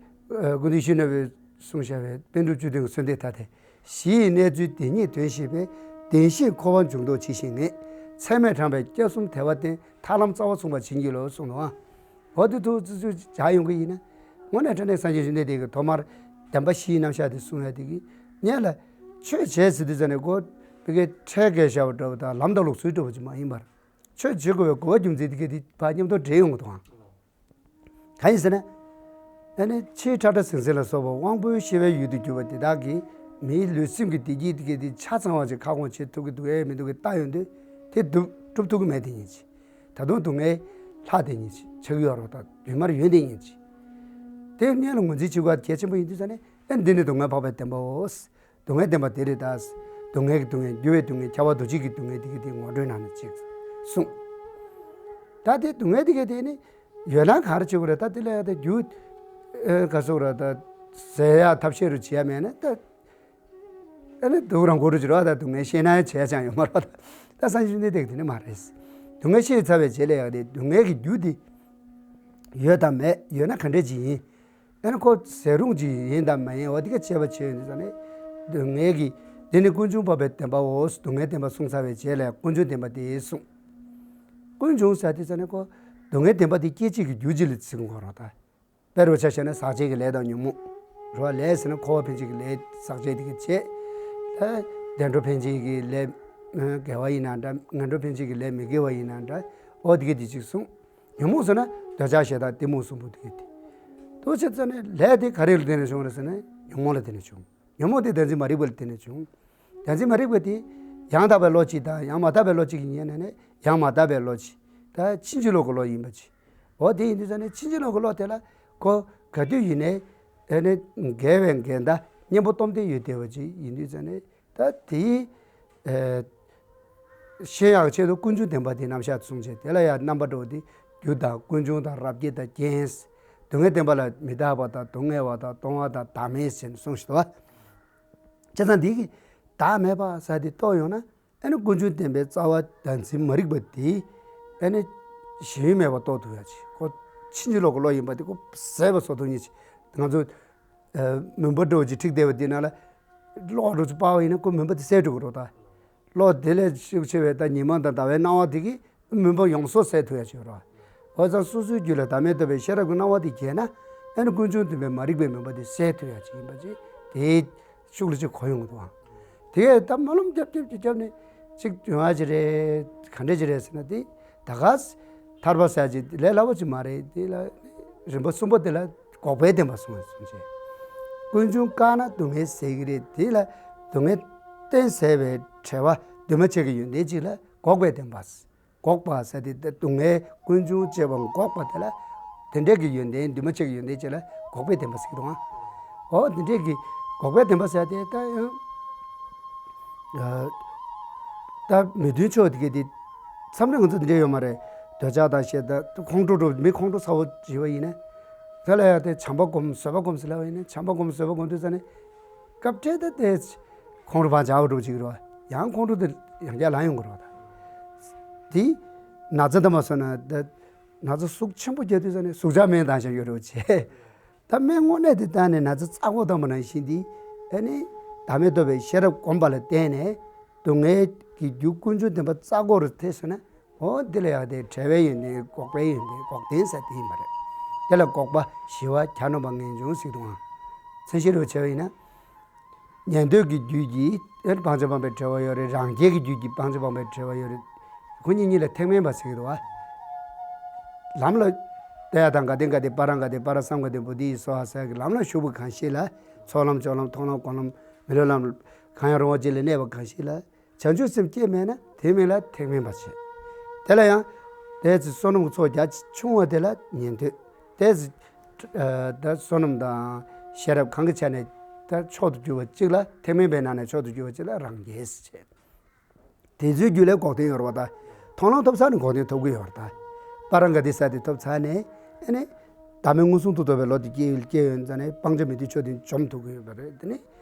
ཀུན་མཁྱེན་ཡིད་བཞིན་ནོར་བུས་གསུངས་བཞག་པའི་པཎ་གྲུབ་བཅུ་བདུན་གྱི་གསོལ་འདེབས་ད་དེ། གཞི་ཡི་གནས་ཚུལ་དེ་ཉིད་དོན་ཤེས་པས། བདེན་བཞིས་འཁོར་བ་འབྱུང་ལྡོག་ཇི་ཞིག་ངེས། ཚད་མས་དྲངས་པའི་སྐྱབས་གསུམ་དལ་བ་བསྟེན། ཐར་ལམ་རྩ་བ་མཚུངས་པར་བྱིན་གྱིས་རློབས་གསུངས་ནོ། འོ་དེ་ཐུགས་རྩིས་སུ་བཞག་ཡོང་གི་ཡིན་ན། དངོས་གནས་དྲང་གནས་སངས་རྒྱས་བཅོམ་ལྡན་འདས་ཀྱིས་ཐོག་མར་བདེན་པ་བཞིའི་རྣམ་གཞག་དེ་གསུང་ཡག་དེ་གི་སྔོན་ལ་ཆོས་བྱེད་ཟེར་དུས་ཙམ་ནས་ཁོ་བི་ཀའི་ཁྲལ་བཀལ་བཞག་པ་འདྲ་བོ་དང་ལམ་དང་ལུགས་སྲོལ་འདྲ་བོ་ཅིག་མ་ཡིན་པར། ཆོས་བྱེད་དགོས་པའི་དགོས་པ་རྒྱུ་མཚན་དེ་གི་དེ་ཕར་མཉམ་དུ་འདྲེས་ཡོང་གི་འདུག་ཨང་། གང་ཡིན་ཟེར་ན། ཨ་ནི་ཕྱིའི་ཁྲག་ཁྲག་ཟིང་ཟིང་ལ་སོགས་པ་དབང་པོའི་ཤེས་པའི་ཡུལ་དུ་གྱུར་པ་དེ་དག་གིས་མིའི་ལུས་སེམས་ཀྱི་བདེ་སྐྱིད་དེ་གི་དེ་ཆ་ཚང་བ་ཅིག་ཁ་སྐོང་བྱེད་ཐུབ་ཀྱི་འདུག་ཨེ་མི་འདུག་གི་ལྟ་ཡོང་དུས་དེ་སྒྲུབ་སྒྲུབ་ཐུབ་ཀྱི་མེད་དེ་ཉིད་ཅིག་ད་དུང་སྡུག་བསྔལ་ལྷག་དེ་ཉིད་ཅིག་ཆགས་ཀྱི་ཡོད་རེད་བ། ད་རྒྱུན་མར་ཡོད་དེ་ཉིད་ཅིག་དེ་སྔོན་ལ་ངོས་འཛིན་བྱེད་དགོས་པ་གལ་ཆེན་པོ་ཡིན་དུས་ཙང་ནས་ཨ་འདི་ནི་སྡུག་བསྔལ་འཕགས་པའི་བདེན་པའོ། སྡུག་བསྔལ་བདེན་པ་དེ་རེད་ད། སྡུག་བསྔལ་གྱི་སྡུག་བསྔལ་འགྱུར་བའི་སྡུག་བསྔལ་ཁྱབ་པ་འདུ་བྱེད་ཀྱི་སྡུག་བསྔལ་དེ་གི་དེ་ངོ་སྤྲོད་གནང་ནས་ཅིག་གསུངས། ད་དེ་སྡུག་བསྔལ་དེ་གི་དེ་ནི་ཡོད་ན་ག་རེ་བྱེད་དགོས་རེད། ད་དེ་ལ་ཡང་ད་རྒྱུ་ཨེ་ག་སོགས་ར་ད་ཟད་ཡག་ཐབས་ཤེས་རུ་བྱེད་ཡ་མེད་ན་ད་ཨ་ནི་སྡུག་རང་མགོ་རུ་གྱུར་བ། ད་སྡུག་བསྔལ་ཤེས་ན་ཡང་བྱས་ཡ་ཅང་ཡོད་མ་རེད་བ། ད་སངས་རྒྱས་བཅོམ་ལྡན་འདས་ཀྱི་དེ་ནི་མ་རེད། སྡུག་བསྔལ་ཤེས་ཚར་བའི་རྗེས་ལ་ཡང་དེ་སྡུག་བསྔལ་གྱི་རྒྱུ་དེ་ཡོད་དམ་མེད། ཡོད་ན་ག་འདྲས་ཅིག་ཡིན། ཨ་ནི་ཁོ་ཟད་རུང་ཅིག་ཡིན་དམ་མ་ཡིན། འོ་དེ་ག་དཔྱད་པ་བྱས་ཡོང་དུས་ཙང་ནས་སྡུག་བསྔལ་གྱི་དེ་ནི་ཀུན་འབྱུང་འཕགས་པའི་བདེན་པའོ། སྡུག་བསྔལ་བདེན་པ་གསུངས་ཚར་བའི་རྗེས་ལ་ཀུན་འབྱུང་བདེན་པ་དེ་གསུངས། ཀུན་འབྱུང་ཟེར་དུས་ཙང་ནས་ཁོ་སྡུག་བསྔལ་བདེན་པ་དེ་སྐྱེད་བྱེད་ཀྱི་རྒྱུ་ཅིག་ལ་བརྩི་དགོས་རེད་ད། དཔེ་རུ་ཆ་བཞག་ན་ཟག་བཅས་ཀྱི་ལས་དང་ཉོན་མོངས་རེད་བ། ལས་ཟེར་ན་འཁོར་བ་འཕེན་བྱེད་ཀྱི་ལས་ཟག་བཅས་དེ་ག་བྱས། ད་བདེ་འགྲོ་འཕེན་བྱེད་ཀྱི་ལས་དགེ་བ་ཡིན་ན་འདྲ། ངན་འགྲོ་འཕེན་བྱེད་ཀྱི་ལས་མི་དགེ་བ་ཡིན་ན་འདྲ། འོ་དེ་ག་དེ་ཅིག་གསུངས། ཉོན་མོངས་ཟེར་ན་འདོད་ཆགས་ཞེ་སྡང་གཏི་མུག་གསུམ་པོ་དེ་ག་དེ། དེ་བྱས་ཙང་ནས་ལས་དེ་ག་རེ་ལ་བརྟེན་ནས་བྱུང་རེད་ཟེར་ན་ཉོན་མོངས་ལ་བརྟེན་ནས་བྱུང་། ཉོན་མོངས་དེ་བདེན་འཛིན་མ་རིག་པ་ལ་བརྟེན་ནས་བྱུང་། བདེན་འཛིན་མ་རིག་པ་དེ་ཡང་དག་པའི་བློ་གཅིག་དང་ཡང་མ་དག་པའི་བློ་གཅིག་ཡིན་ན་ནས་ཡང་མ་དག་པའི་བློ་གཅིག་ད་ཕྱིན་ཅི་ལོག་གི་བློ་ཡིན་པ་ཅིག་འོ་དེ་ཡིན་དུས་ཙང་ནས་ཕྱིན་ཅི་ལོག་གི་བློ་དེ་ལ་ཁོ་ག་དུས་ཡིན་ནའི་ཨ་ནི་འགལ་བའི་འགལ་ཟླ་གཉེན་པོ་སྟོབས་ལྡན་ཡོད་བསྡད་པ་ཅིག་ཡིན་དུས་ཙང་ནས་ད་དེའི་ཨ་ཤེས་ཡག་ཆེད་དུ་ཀུན་འབྱུང་བདེན་པ་དེ་རྣམ་གཞག་གསུངས་བྱས། དེ་ལ་ཡང་རྣམ་པ་འདྲ་བོ་དེ་རྒྱུ་དང་ཀུན་འབྱུང་དང་རབ་བྱེད་དང་རྐྱེན། སྡུག་བསྔལ་བདེན་པ་ལ་མི་རྟག་པ་དང་སྡུག་བསྔལ་བ་དང་སྟོང་བ་དང་བདག་མེད་ཟེར་ནས་གསུངས་ཤིག་འདུག་བ། བྱས་ཙང་འདི་གི་བདག་མེད་པ་ཟེར་དེ་རྟོགས་ཡོང་ན། ཨ་ནི་ཀུན་འབྱུང་བདེན་པའི་རྩ་བ་བདག་འཛིན་མ་རིག་པ་དེ་ཨ་ནི་གཞན་ཡུལ་མེད་པར་རྟོགས་ཐུབ་ཡ་ཅིག་ཁོ་ཕྱིན་ཅི་ལོག་གི་བློ་ཡིན་པ་དེ་ཁོ་ཟད་པ་བཟོ་ཐུབ་མཁན་ཅིག་ང་ཚོ་མུན་པ་འདྲ་བོ་ཅིག་འཁྲིགས་བསྡད་པ་དེ་ནང་ལ་གློག་འདྲ་ཅིག་སྤར་བ་ཡིན་ན་ཁོ་མུན་པ་དེ་སེལ་འགྲོ་གི་རེད་ད། གློག་དེ་ལས་ཤུགས་ཆེ་བའི་ད་ཉི་མ་དང་ཟླ་བའི་སྣང་བ་དེ་གིས་མུན་པ་ཡོངས་སུ་སེལ་ཐུབ་ཡ་ཅིག་ཡོད་རེད། འོ་ཙང་སོ་སོའི་རྒྱུད་ལ་བདག་མེད་རྟོགས་པའི་ཤེས་རབ་ཀྱི་སྣང་བ་དེ་རྒྱས་ན། ཨ་ནི་ཀུན་འབྱུང་བདེན་པའི་མ་རིག་པའི་མུན་པ་དེ་སེལ་ཐུབ་ཡ་ཅིག་ཡིན་པ་ཅིག་དེའི་ཤུགས་ལ་ཅིག་གོ་ཡོང་གི་འདུག་ཨང་། དེ་གས་ད་སྨོན་ལམ་རྒྱབ་རྒྱབ་ཀྱི་རྒྱབ་ནས་ཅིག་ཡོང་ཡ་ཅིག་རེད། ག་འདྲ་ཅིག་རེད་ཟེར་ན་དེ་ད་ག་ཐར་པ་ཟེར་ཡ་ཅིག་ལས་སླ་པོ་ཅིག་མ་རེད། དེ་ལ་རིམ་པ་གསུམ་པ་དེ་ལ་འགོག་པའི་བདེན་པ་གསུངས་པ་གསུངས་བྱས། ཀུན་འབྱུང་བཀག་ན་སྡུག་བསྔལ་ཟད་ཀྱི་རེད། དེ་ལ་སྡུག་བསྔལ་གཏན་ཟད་པའི་བྲལ་བ་འདུས་མ་བྱས་ཀྱི་ཡོན་ཏན་ཅིག་ལ་འགོག་པའི་བདེན་པ། འགོག་པ་ཟེར་དེ་སྡུག་བསྔལ་ཀུན་འབྱུང་བཅས་པ་འགོག་པ་དེ་ལ་དེ་འདྲས་ཀྱི་ཡོན་ཏན་འདུས་མ་བྱས་ཀྱི་ཡོན་ཏན་ཅིག་ལ་འགོག་པའི་བདེན་པ་ཟེར་གྱི་འདུག་ཨང་། འོ་དེ་འདྲས་ཀྱི་འགོག་པའི་བདེན་པ་ཟེར་དེ་ད་ཡང་ད་མི་མཐུན་ཕྱོགས་དེ་གས་དེ་མཚམས་རེ་ང་ཚོ་དེ་འདྲས་ཡོད་མ་རེད། འདོད་ཆགས་དང་ཞེ་སྡང་ཁོང་ཁྲོ་འགྲོ་མི་ཁོང་ཁྲོ་ཚ་བོ་བྱེད་པ་ཡིན་ན། དེ་ལ་ཡང་དེ་བྱམས་པ་སྒོམ་བཟོད་པ་སྒོམ་ཟེར་ལབ་པ་ཡིན་ན་བྱམས་པ་སྒོམ་བཟོད་པ་སྒོམ་དུས་ཙ་ནས་སྐབས་འཕྲལ་དུ་དེ་ཁོང་ཁྲོ་བ་འཇགས་པ་འགྲོ་བྱེད་ཀྱི་རེད་བ། ཡང་ཁོང་ཁྲོ་དེ་ཡང་བསྐྱར་ལངས་ཡོང་གི་རེད་བ། ད་དེ་ན་ཚ་འདི་མ་སོང་ན་དེ་ན་ཚ་ཟུག་ཆེན་པོ་རྒྱག་དུས་ཙ་ནས་ཟུག་འཇགས་སྨན་བཏང་བཞག་ཡོད་རེད་བ་བྱས། ད་སྨན་དངོས་གནས་དེ་བཏང་ནས་ན་ཚ་རྩ་འགོག་བཏང་པ་ནང་བཞིན་དེ་ཨ་ནི་བདག་མེད་རྟོགས་པའི་ཤེས་རབ་སྒོམ་པ་ལ་བརྟེན་ནས་སྡུག་བསྔལ་གྱི་རྒྱུ་ཀུན་འབྱུང་བདེན་པ་རྩ་འགོག་རུ་ཐེ་སོང་ན། འོ་འདི་ལ་ཡང་དེ་བྲལ་བའི་ཡོན་ཏན་འགོག་པའི་ཡོན་ཏན་འགོག་བདེན་ཟེར་དེ་ཡིན་པ་རེད། དེ་ལ་འགོག་པ་ཞི་བ་གྱ་ནོམ་པ་ངེས་འབྱུང་ཟེར་གྱི་འདུག་ཨང་། མཚན་གཞི་རུ་བྱས་པ་ཡིན་ན། ཉན་ཐོས་ཀྱི་རྒྱུད་ཀྱིས་སྤང་བྱ་སྤངས་པའི་བྲལ་བ་ཡོད་རེད། རང་རྒྱལ་གྱི་རྒྱུད་ཀྱིས་སྤང་བྱ་སྤངས་པའི་བྲལ་བ་ཡོད་རེད། ཁོ་གཉིས་གཉིས་ལ་ཐེག་དམན་པ་ཟེར་གྱི་འདུག་བ། ལམ་ལ་ཏདྱ་ཐཱ་ག་ཏེ་ག་ཏེ་པཱ་ར་ག་ཏེ་པཱ་ར་སཾ་ག་ཏེ་བོ་དྷི་སྭཱ་ཧཱ་ཟེར་གྱི་ལམ་ལ་ཞུགས་པ་གང་ཞིག་ལ་ཚོགས་ལམ་སྦྱོར་ལམ་མཐོང་ལམ་སྒོམ་ལམ་མི་སློབ་ལམ་གང་ཡང་རུང་བ་ཅིག་ལ་གནས་པ་གང་ཞིག་ལ། བྱང་ཆུབ་སེམས་སྐྱེས་མེད་ན་དེ་མིན་ལ་ཐེག་དམན་པ་བྱེད། དེ་ལ་ཡང་། དེ་ཚེ་བསོད་ནམས་ཀྱི་ཚོགས་རྒྱ་ཆུང་བ་དེ་ལ་ཉན་ཐོས། དེ་ཚེ། ད་བསོད་ནམས་དང་ཤེས་རབ་གང་གི་ཆ་ནས་ད་མཆོག་ཏུ་གྱུར་པ་གཅིག་ལ་ཐེག་དམན་པའི་ནང་ནས་མཆོག་ཏུ་གྱུར་པ་གཅིག་ལ་རང་རྒྱལ་ཟེར་བྱེད། དེ་ཚོའི་རྒྱུད་ལ་འགོག་བདེན་ཡོད་རེད་བ་ད། མཐོང་ལམ་ཐོབ་ཚར་ནས་འགོག་བདེན་ཐོབ་ཀྱི་ཡོད་རེད་ད། པཱ་ར་ག་ཏི་ས་དེ་ཐོབ་ཚར་ནས་ཨ་ནི། བདག་མེད་མངོན་སུམ་དུ་རྟོགས་པའི་བློ་དེ་སྐྱེ་སྐྱེ་ཡོད་ཙང་ནས་སྤང་བྱ་མི་མཐུན་ཕྱོགས་དེ་འཇོམས་ཐུབ་ཀྱི་ཡོད་པ་རེད། དེ་ནི་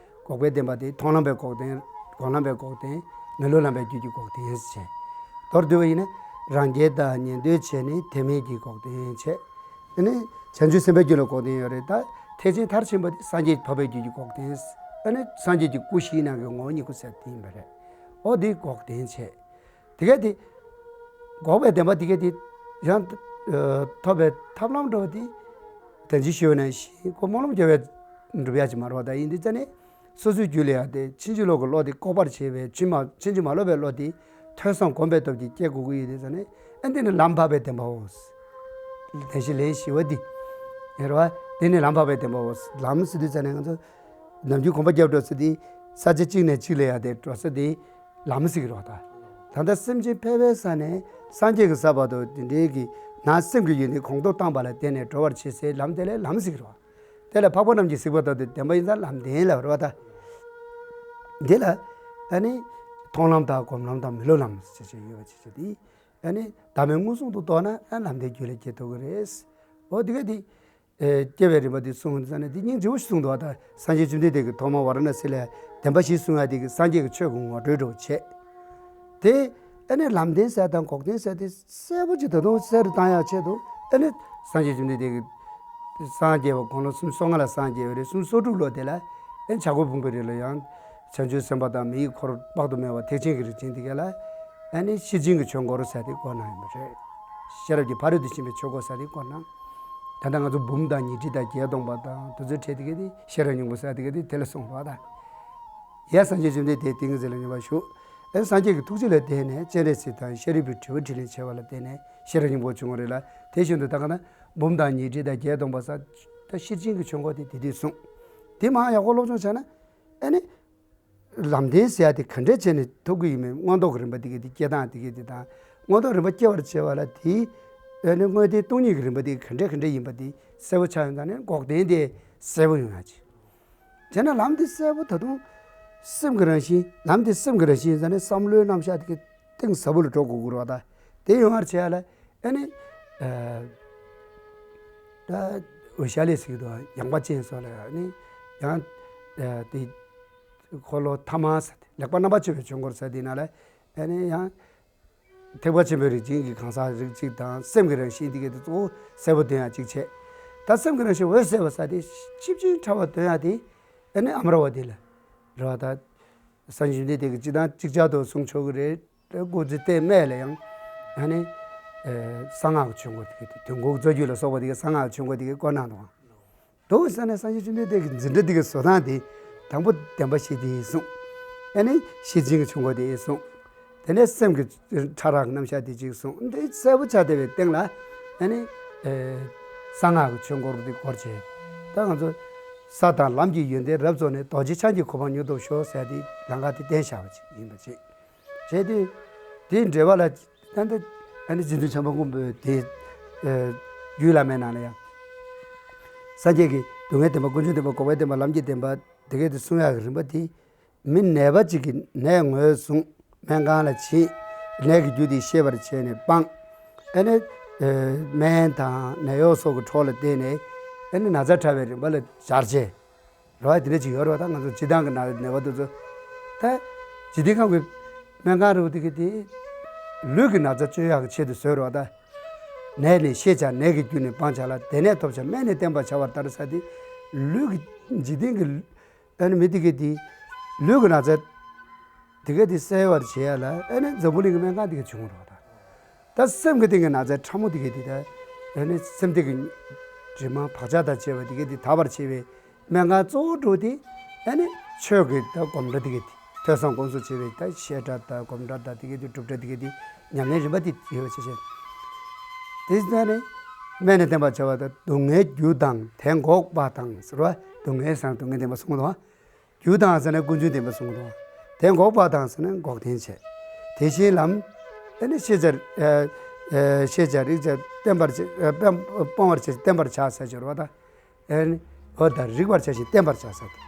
འགོག་པའི་བདེན་པ་དེ་མཐོང་ལམ་པའི་འགོག་བདེན། སྒོམ་ལམ་པའི་འགོག་བདེན། མི་སློབ་ལམ་པའི་རྒྱུད་ཀྱི་འགོག་བདེན་ཟེར་བྱས། མདོར་བསྡུས་པ་ཡིན་ན་རང་རྒྱལ་དང་ཉན་ཐོས་བྱས་ནས་ཐེག་དམན་གྱི་འགོག་བདེན་བྱས། དེ་ནི་བྱང་ཆུབ་སེམས་དཔའི་རྒྱུད་ལ་འགོག་བདེན་ཡོད་རེད་ད། ཐེག་ཆེན་མཐར་ཕྱིན་པ་དེ་སངས་རྒྱས་ཐོབ་པའི་རྒྱུད་ཀྱི་འགོག་བདེན། ཨ་ནི་སངས་རྒྱས་ཀྱི་སྐུ་བཞིའི་ནང་གི་ངོ་བོ་ཉིད་སྐུ་ཟེར་དེ་ཡིན་པ་རེད། འོ་དེ་འགོག་བདེན་བྱས། དེ་གས་དེ། འགོག་པའི་བདེན་པ་དེ་གས་དེ། ཡང་། ཐོབ་པའི་ཐབས་ལམ་འགྲོ་བ་དེ། དོན་ཅི་ཞུ་ན་ཤི་ཁོ་སྨོན་ལམ་རྒྱབ་པའི་འགྲུབ་ཡ་ཅིག་མ་རེད་བ། ད་ཡིན་དུས་ཙ་ནས། སོ་སོའི་རྒྱུད་ལ་ཡང་དེ་ཕྱིན་ཅི་ལོག་གི་བློ་དེ་ལྐོག་པར་བྱས་པའི་ཕྱིན་མ་ཕྱིན་ཅི་མ་ལོག་པའི་བློ་དེ་ཐོས་བསམ་སྒོམ་པའི་སྟོབས་ཀྱིས་སྐྱེ་དགོས་ཀྱི་ཡོད་དུས་ཙ་ནས་ཨ་འདི་ནི་ལམ་འཕགས་པའི་བདེན་པའོ། དེ་བཞིན་ལས་ཞི་བ་འདི། ཡིན་རེད་བ། འདི་ནི་ལམ་འཕགས་པའི་བདེན་པའོ། ལམ་ཟེར་དུས་ཙ་ནས་ང་ཚོ་ནམ་རྒྱུན་གོམ་པ་རྒྱབ་འགྲོ་ཟེར་དུས་ས་ཆ་གཅིག་ནས་གཅིག་ལ་ཡང་དེ་འགྲོ་ས་དེ་ལམ་ཟེར་གྱི་རེད་བ། ད་ད་ལྟ་སེམས་ཅན་ཕལ་པའི་ས་ནས་སངས་རྒྱས་ཀྱི་ས་བར་དུ་དེ་འདྲའི་གི་ནང་སེམས་ཀྱི་ཡོན་ཏན་གོང་མཐོར་བཏང་པ་ལ་བརྟེན་ནས་འགྲོ་བར་བྱེད་སའི་ལམ་དེ་ལ་ལམ་ཟེར་གྱི་རེད་བ། དེ་ལ་འཕགས་པ་རྣམས་ཀྱིས་གཟིགས་པ་ལྟར་དུ་བདེན་པ་ཡིན་ཙང་ལམ་བདེན་ལབ་རེད་བ་ད། འདི་ལ་ཨ་ནི་མཐོང་ལམ་དང་སྒོམ་ལམ་དང་མི་སློབ་ལམ་ཞེས་བྱ་ཡོད་པ་ཅི་བྱ་སྟེ། ཨ་ནི་བདག་མེད་མངོན་སུམ་དུ་རྟོགས་ན་ཨ་ལམ་བདེན་རྒྱུད་ལ་སྐྱེ་ཐུབ་ཀྱི་རེད། འོ་དེ་ག་དེ། ཨེ་སྐྱེ་བའི་རིམ་པ་དེ་གསུངས་ཙང་ནས་དེ་སྙིང་རྗེ་བོ་ཞིག་གསུངས་འདུག་བ། ད་སངས་རྒྱས་བཅོམ་ལྡན་འདས་ཀྱིས་ཐོག་མར་ཝཱ་ར་ཎ་སི་ལ་བདེན་པ་བཞི་གསུང་ཡ་དེ་གི་སངས་རྒྱས་ཀྱི་ཆོས་ཀྱི་ངོ་སྤྲོད་འདྲ་བོ་བྱས། དེ་ཨ་ནི་ལམ་བདེན་ཟེར་དང་འགོག་བདེན་ཟེར་དེ་གསལ་པོ་ཅིག་ད་དུང་གསལ་རུ་བཏང་ཡ་ཆེད་དུ་ཨ་ནི་སངས་རྒྱས་བཅོམ་ལྡན་འདས་ཀྱིས་སངས་རྒྱས་པ་དགུང་ལོ་སུམ་ཅུ་སོ་ལྔ་ལ་སངས་རྒྱས་པ་རེད། སུམ་ཅུ་སོ་དྲུག་ལོ་དེ་ལ་ཨ་ནི་བྱ་རྒོད་ཕུང་པོའི་རི་ལ་ཡང་བྱང་ཆུབ་སེམས་དཔའ་དང་མི་ཡི་འཁོར་དཔག་ཏུ་མེད་པ་ཐེག་ཆེན་གྱི་རིགས་ཅན་དེ་ག་ལ་ཨ་ནི་ཤེར་ཕྱིན་གྱི་ཆོས་འཁོར་ཟེར་དེ་བསྐོར་གནང་ཡོད་པ་རེད། ཤེས་རབ་ཀྱི་ཕ་རོལ་ཏུ་ཕྱིན་པའི་ཆོས་འཁོར་ཟེར་དེ་བསྐོར་གནང་། ད་ལྟ་ང་ཚོ་འབུམ་དང་ཉི་ཁྲི་དང་བརྒྱད་སྟོང་པ་དང་དེ་ཚོའི་གྲས་དེ་ག་དེ་ཤེས་རབ་སྙིང་པོ་ཟེར་དེ་ག་དེ་དེ་ལ་གསུངས་པ་དང་། ཡ་སངས་རྒྱས་བཅོམ་ལྡན་འདས་ཏིང་ངེ་འཛིན་ལ་སྙོམས་པར་ཞུགས། ཨེ་སངས་རྒྱས་ཀྱི་ཐུགས་རྗེ་ལ་བརྟེན་ནས་སྤྱན་རས་གཟིགས་དང་ཤཱ་རིའི་བུས་དྲི་བ་དྲིས་ལན་བྱས་པ་ལ་བརྟེན་ནས་ཤེས་རབ་སྙིང་པོ་བྱུང་བ་རེད་ལ། དེ་བཞིན་དུ་ད་ག་ན་འབུམ་དང་ཉི་ཁྲི་དང་བརྒྱད་སྟོང་པ་ས་ད་ཤེར་ཕྱིན་གྱི་ཆོས་འཁོར་དེ་དེ་དུས་གསུངས། དེ་མར་ཡག་པོ་སློབ་སྦྱོང་བྱས་ན་ཨེ་ནི། ལམ་བདེན་ཟེར་ཡ་དེ་ག་འདྲས་བྱས་ནས་ཐོབ་ཀྱི་ཡིན་མིན་མངོན་རྟོགས་ཀྱི་རིམ་པ་དེ་ག་དེ་སྐྱེ་སྟངས་དེ་ག་དེ་དང་མངོན་རྟོགས་རིམ་པ་སྐྱེ་བར་བྱེད་པ་ལ་དེའི་ཨ་ནི་དངོས་བསྟན་སྟོང་ཉིད་ཀྱི་རིམ་པ་དེ་ག་འདྲས་ག་འདྲས་ཡིན་པ་དེ་གསལ་པོ་ཆགས་ཡོང་ཙང་ནས་འགོག་བདེན་དེ་གསལ་པོ་ཡོང་ཡ་ཅིག་བྱས་ན་ལམ་དེ་གསལ་པོ་ད་དུང་སེམས་ཀྱི་རང་བཞིན་ལམ་དེ་སེམས་ཀྱི་རང་བཞིན་ཡིན་ཙང་ནས་བསམ་བློའི་རྣམ་གཞག་དེ་ག་གཏིང་ཟབ་པོ་ལ་འགྲོ་དགོས་ཀྱི་རེད་བ། ད་དེ་ཡོང་བར་བྱེད་ཡ་ལ་ཨ་ནི་ཨ་ད་ འོད་ཞལ་ལས་ཟེར་གྱི་འདུག་ཡངས་པ་ཅན་སོགས་ལ་ནི་ཡང་དེ་འཁོར་ལོ་ཐ་མ་ཟེར་ཏེ་ལེགས་པར་རྣམ་པར་ཕྱེ་བའི་ཆོས་འཁོར་ཟེར་དེ་ན་ལ་ནི་ཡང་ཐེག་པ་ཆེན་པོའི་རིགས་ཅན་གྱི་གང་ཟག་རིགས་གཅིག་དང་སེམས་ཀྱི་རང་བཞིན་དེ་གའི་དེ་གཙོ་བོ་གསལ་པོ་སྟོན་ཡ་གཅིག་བྱས། ད་སེམས་ཀྱི་རང་བཞིན་འོད་གསལ་བ་ཟེར་དེ་ཆིབས་ཆིབས་ཕྲ་བ་སྟོན་ཡ་དེ་ཨ་ནི་ཨ་མྲ་བ་དེ་ལ་རེད་བ། ད་སངས་རྒྱས་བཅོམ་ལྡན་འདས་ཀྱིས་སྤྱིར་བཏང་ཅིག་ཅར་དུ་གསུང་ཆོག་གི་རེད། སྐུ་ཚེ་ལྟས་སྨད་ལ་ཡང་ཨ་ནི་གསང་སྔགས་ཀྱི་ཆོས་འཁོར་དེ་གའི་དེ་དུས་འཁོར་རྩ་རྒྱུད་ལ་སོགས་པ་དེ་གའི་གསང་སྔགས་ཀྱི་ཆོས་འཁོར་དེ་གའི་བཀོད་གནང་འདུག་འདུག་ཟེར་ནས་སངས་རྒྱས་བཅོམ་ལྡན་འདས་ཀྱི་འཛིན་གྲྭ་འདི་གའི་བཟོ་སྟངས་དེ་དང་པོ་བདེན་པ་བཞི་དེ་གསུངས། ཨ་ནི་ཤེར་ཕྱིན་གྱི་ཆོས་འཁོར་དེ་གསུངས། དེ་ནས་སེམས་ཀྱི་ཕྲ་རགས་རྣམ་གཞག་དེ་གཅིག་གསུངས། འདི་གསལ་པོ་ཆགས་བསྡད་པའི་སྟེང་ལ་ཨ་ནི་གསང་སྔགས་ཀྱི་ཆོས་འཁོར་དེ་སྐོར་བྱས། ད་ང་ཚོ་ས་དང་ལམ་གྱི་ཡོན་ཏན་རབ་རྫོགས་ནས་རྡོ་རྗེ་འཆང་གི་གོ་འཕང་མྱུར་ཐོབ་ཤོག་ཟེར་དེ་ལམ་ཁ་དེ་བསྟན་བཞག་པ་ཅིག་ཡིན་པ་བྱས། བྱས་དུས་དེའི་འགྲེལ་པ་ལ་ད་ལྟ་ཨ་ནི་རྗེ་བཙུན་བྱམས་པ་མགོན་པོས་དེ་རྒྱུད་བླ་མའི་ནང་ལ་ཡང་སངས་རྒྱས་ཀྱིས་སྡུག་བསྔལ་བདེན་པ། ཀུན་འབྱུང་བདེན་པ། འགོག་པའི་བདེན་པ། ལམ་གྱི་བདེན་པ། དེ་གས་དེ་གསུང་ཡག་གི་རིམ་པ་དེ་མི་ནད་པ་གཅིག་གིས་ནད་ངོས་བཟུང་སྨན་ཁང་ལ་ཕྱིན། ནད་ཀྱི་རྒྱུ་དེ་ཤེས་པར་བྱས་ནས་སྤངས། ཨ་ནི་སྨན་དང་ནད་གཡོག་སོགས་ཀྱི་གྲོགས་ལ་བརྟེན་ནས་ཨ་ནི་ན་ཚ་དྲག་པའི་རིམ་པ་ལ་སྦྱར་བྱས། རེད་བ། དེ་འདྲ་ཅིག་ཡོད་རེད་བ། ད་ང་ཚོ་སྤྱིར་བཏང་གི་ན་ནད་པ་དེ་ཚོ་ད་འཇིག་རྟེན་ཁམས་ཀྱི་སྨན་ཁང་རེད་བ། དེ་གི་དེ་ལུས་ཀྱི་ན་ཚ་བཅོས་ཡག་གི་ཆེད་དུ་བཟོས་རེད་བ། ད་ནད་ནི་ཤེས་བྱ་ནད་ཀྱི་རྒྱུ་ནི་སྤང་བྱ་ལ། དེ་ནད་ཐོབ་བྱ་སྨན་ནི་བསྟེན་པར་བྱ་བ་ལྟར་ཟེར་དེ། ལུས་ཀྱི་འཇིག་རྟེན་གྱི་ཨ་ནི་མི་དེ་གི་དེ་ལུས་ཀྱི་ན་ཚ་དེ་གི་དེ་སེལ་བར་བྱེད་ཡ་ལ་ཨ་ནི་འཛམ་བུ་གླིང་གི་སྨན་ཁང་དེ་གི་བྱུང་རེད་བ། ད། ད་སེམས་ཀྱི་སྟེང་གི་ན་ཚ་ཕྲ་མོ་དེ་གའི་དེ་ད་ཨ་ནི་སེམས་སྟེང་གི་དྲི་མ་བག་ཆགས་དང་བཅས་པ་དེ་གའི་དེ་དག་པར་བྱེད་པའི་སྨན་ཁང་གཙོ་བོ་འགྲོ་དེ་ཨ་ནི་ཆོས་ཀྱི་ད་སྒོམ་གྲྭ་དེ་གའི་དེ་ཐོས་བསམ་སྒོམ་གསུམ་བྱེད་པའི་ད་བཤད་གྲྭ་དང་སྒོམ་གྲྭ་དང་དེ་གའི་དེ་སྒྲུབ་གྲྭ་དེ་གའི་དེ་ཉམས་ལེན་རིམ་པ་དེ་ཡོད་པ་བྱས་བྱས། དེ་ད་ནི་སྨན་ནི་བསྟེན་པར་བྱ་བ་དང་སྡུག་བསྔལ་རྒྱུ་དང་དེ་འགོག་པ་དང་ཟེར་བ། སྡུག་བསྔལ་ཟེར་ན་སྡུག་བསྔལ་བདེན་པ་གསུངས་འདུག་རྒྱུ་དང་ཟེར་ན་ཀུན་འབྱུང་བདེན་པ་གསུངས་འདུག་དེ་འགོག་པ་དང་ཟེར་ན་འགོག་བདེན་བྱས། དེ་བཞིན་ལམ། ཨ་ནི་ཤེས་བྱ། ཨ་ཨ་ཤེས་བྱ་རིག་བྱ་བསྟེན་པར་བྱ། ཨ་སྤང་སྤང་བར་བྱ་ཞིང་བསྟེན་པར་བྱ་ཟེར་གྱི་རེད་བ། ད་ཨ་ནི་འོ་ད་རིག་པར་བྱ་ཞིང་བསྟེན་པར་བྱ་ཟེར་ཏེ།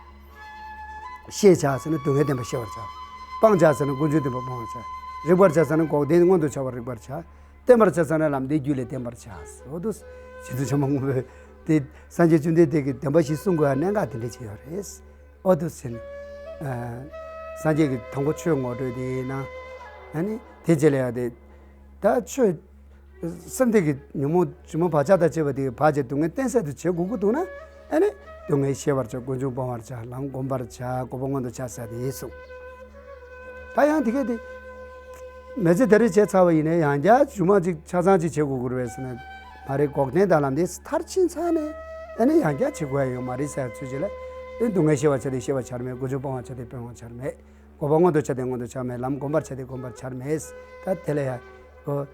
ཤེས་བྱ་ཟེར་ན་སྡུག་བསྔལ་བདེན་པ་ཤེས་པར་བྱ། སྤང་བྱ་ཟེར་ན་ཀུན་འབྱུང་བདེན་པ་སྤང་བར་བྱ། རིག་པར་བྱ་ཟེར་ན་འགོག་བདེན་མངོན་དུ་བྱ་བར་རིག་པར་བྱ། བསྟེན་པར་བྱ་ཟེར་ན་ལམ་བདེན་རྒྱུད་ལ་བསྟེན་པར་བྱ། འོ་དུ། རྗེ་བཙུན་བྱམས་པ་མགོན་པོས་དེ་སངས་རྒྱས་བཅོམ་ལྡན་འདས་ཀྱིས་བདེན་པ་བཞི་གསུང་དགོས་པ་གནད་འགག་དེ་འདྲ་ཅིག་ཡོད་རེད། འོ་དུ་ཟེར་ནས། ཨ་སངས་རྒྱས་ཀྱིས་དང་པོ་ཆོས་ངོ་སྤྲོད་དེ་ཡིན་ན། ཨ་ནི་དེ་རྗེས་ལ་ཡང་དེ། ད་ཆོས། སེམས་སྟེང་གི་ཉོན་མོངས་དྲི་མ་བག་ཆགས་དང་བཅས་པ་དེ་བག་བྱས་སྡུག་བསྔལ་གཏན་གསལ་དུ་བྱེད་དགོས་ཀྱི་འདུག་ན། ཨ་ནི་སྡུག་བསྔལ་ཤེས་པར་བྱ། ཀུན་འབྱུང་སྤང་བར་བྱ། ལམ་བསྒོམ་པར་བྱ། འགོག་པ་མངོན་དུ་བྱ་ཟེར་དེ་གསུངས། ད་ཡང་དེ་གས་དེ། མི་ཚེ་དེ་རིང་བྱས་ཚར་བ་ཡིན་ན་ཡང་བསྐྱར་རྗེས་མ་ཅིག་ཆ་ཚང་ཅིག་བྱེད་དགོས་ཀྱི་རེད་པས་ཟེར་ན། མ་རེད། འགོག་བདེན་དང་ལམ་བདེན་མཐར་ཕྱིན་ཚར་ནས་ཨ་ནི་ཡང་བསྐྱར་བྱེད་དགོས་ཡ་ཡོད་མ་རེད་ཟེར་ཚུལ་ཅིག་ལ། ཨེ་སྡུག་བསྔལ་ཤེས་པར་བྱ་སྟེ་ཤེས་པར་བྱར་མེད། ཀུན་འབྱུང་སྤང་བར་བྱ་སྟེ་སྤང་བར་བྱར་མེད། འགོག་པ་མངོན་དུ་བྱ་སྟེ་མངོན་དུ་བྱར་མེད། ལམ་བསྒོམ་པར་བྱ་སྟེ་བསྒོམ་པར་བྱར་མེད། ད་དེ་ལ་ཡང་། ཨོ།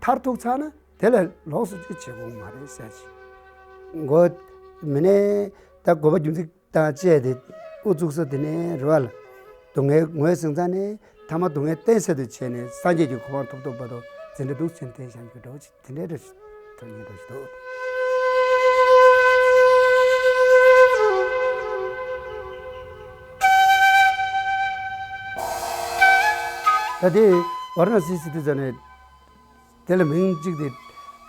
མཐར་ཐུག་ཚར་ན་དེ་ལ་ལོགས་སུ་ཅིག་བྱེད་དགོས་མ་རེད་ཟེར་ཅིག་འགོག་མི་ནས་ད་འགོག་པ་རྒྱུ་མཚན་དང་བཅས་ཏེ་དབུ་བཙུགས་ས་དེ་ནས་རེད་བ་ལ། སྡུག་བསྔལ་ངོས་ཟིན་ཚར་ནས་ཐ་མ་སྡུག་བསྔལ་གཏན་གསལ་དུ་བྱས་ནས་སངས་རྒྱས་ཀྱི་གོ་འཕང་ཐོབ་ཐུབ་བར་དུ་འཛིན་གྲྭ་འདུག་ཟེར་ནས་བསྟན་བཞག་རྒྱུ་འདྲ་བོ་ཅིག་དེ་འདྲའི་འདྲ་ཞིག་འགྲོ་སྙིང་འདོད་ཞིག་འདུག་ད་དེ་ཝཱ་ར་ཎ་སི་ཟེར་དུས་ཙམ་ནས། དེ་ལ་མིང་གཅིག་དེ་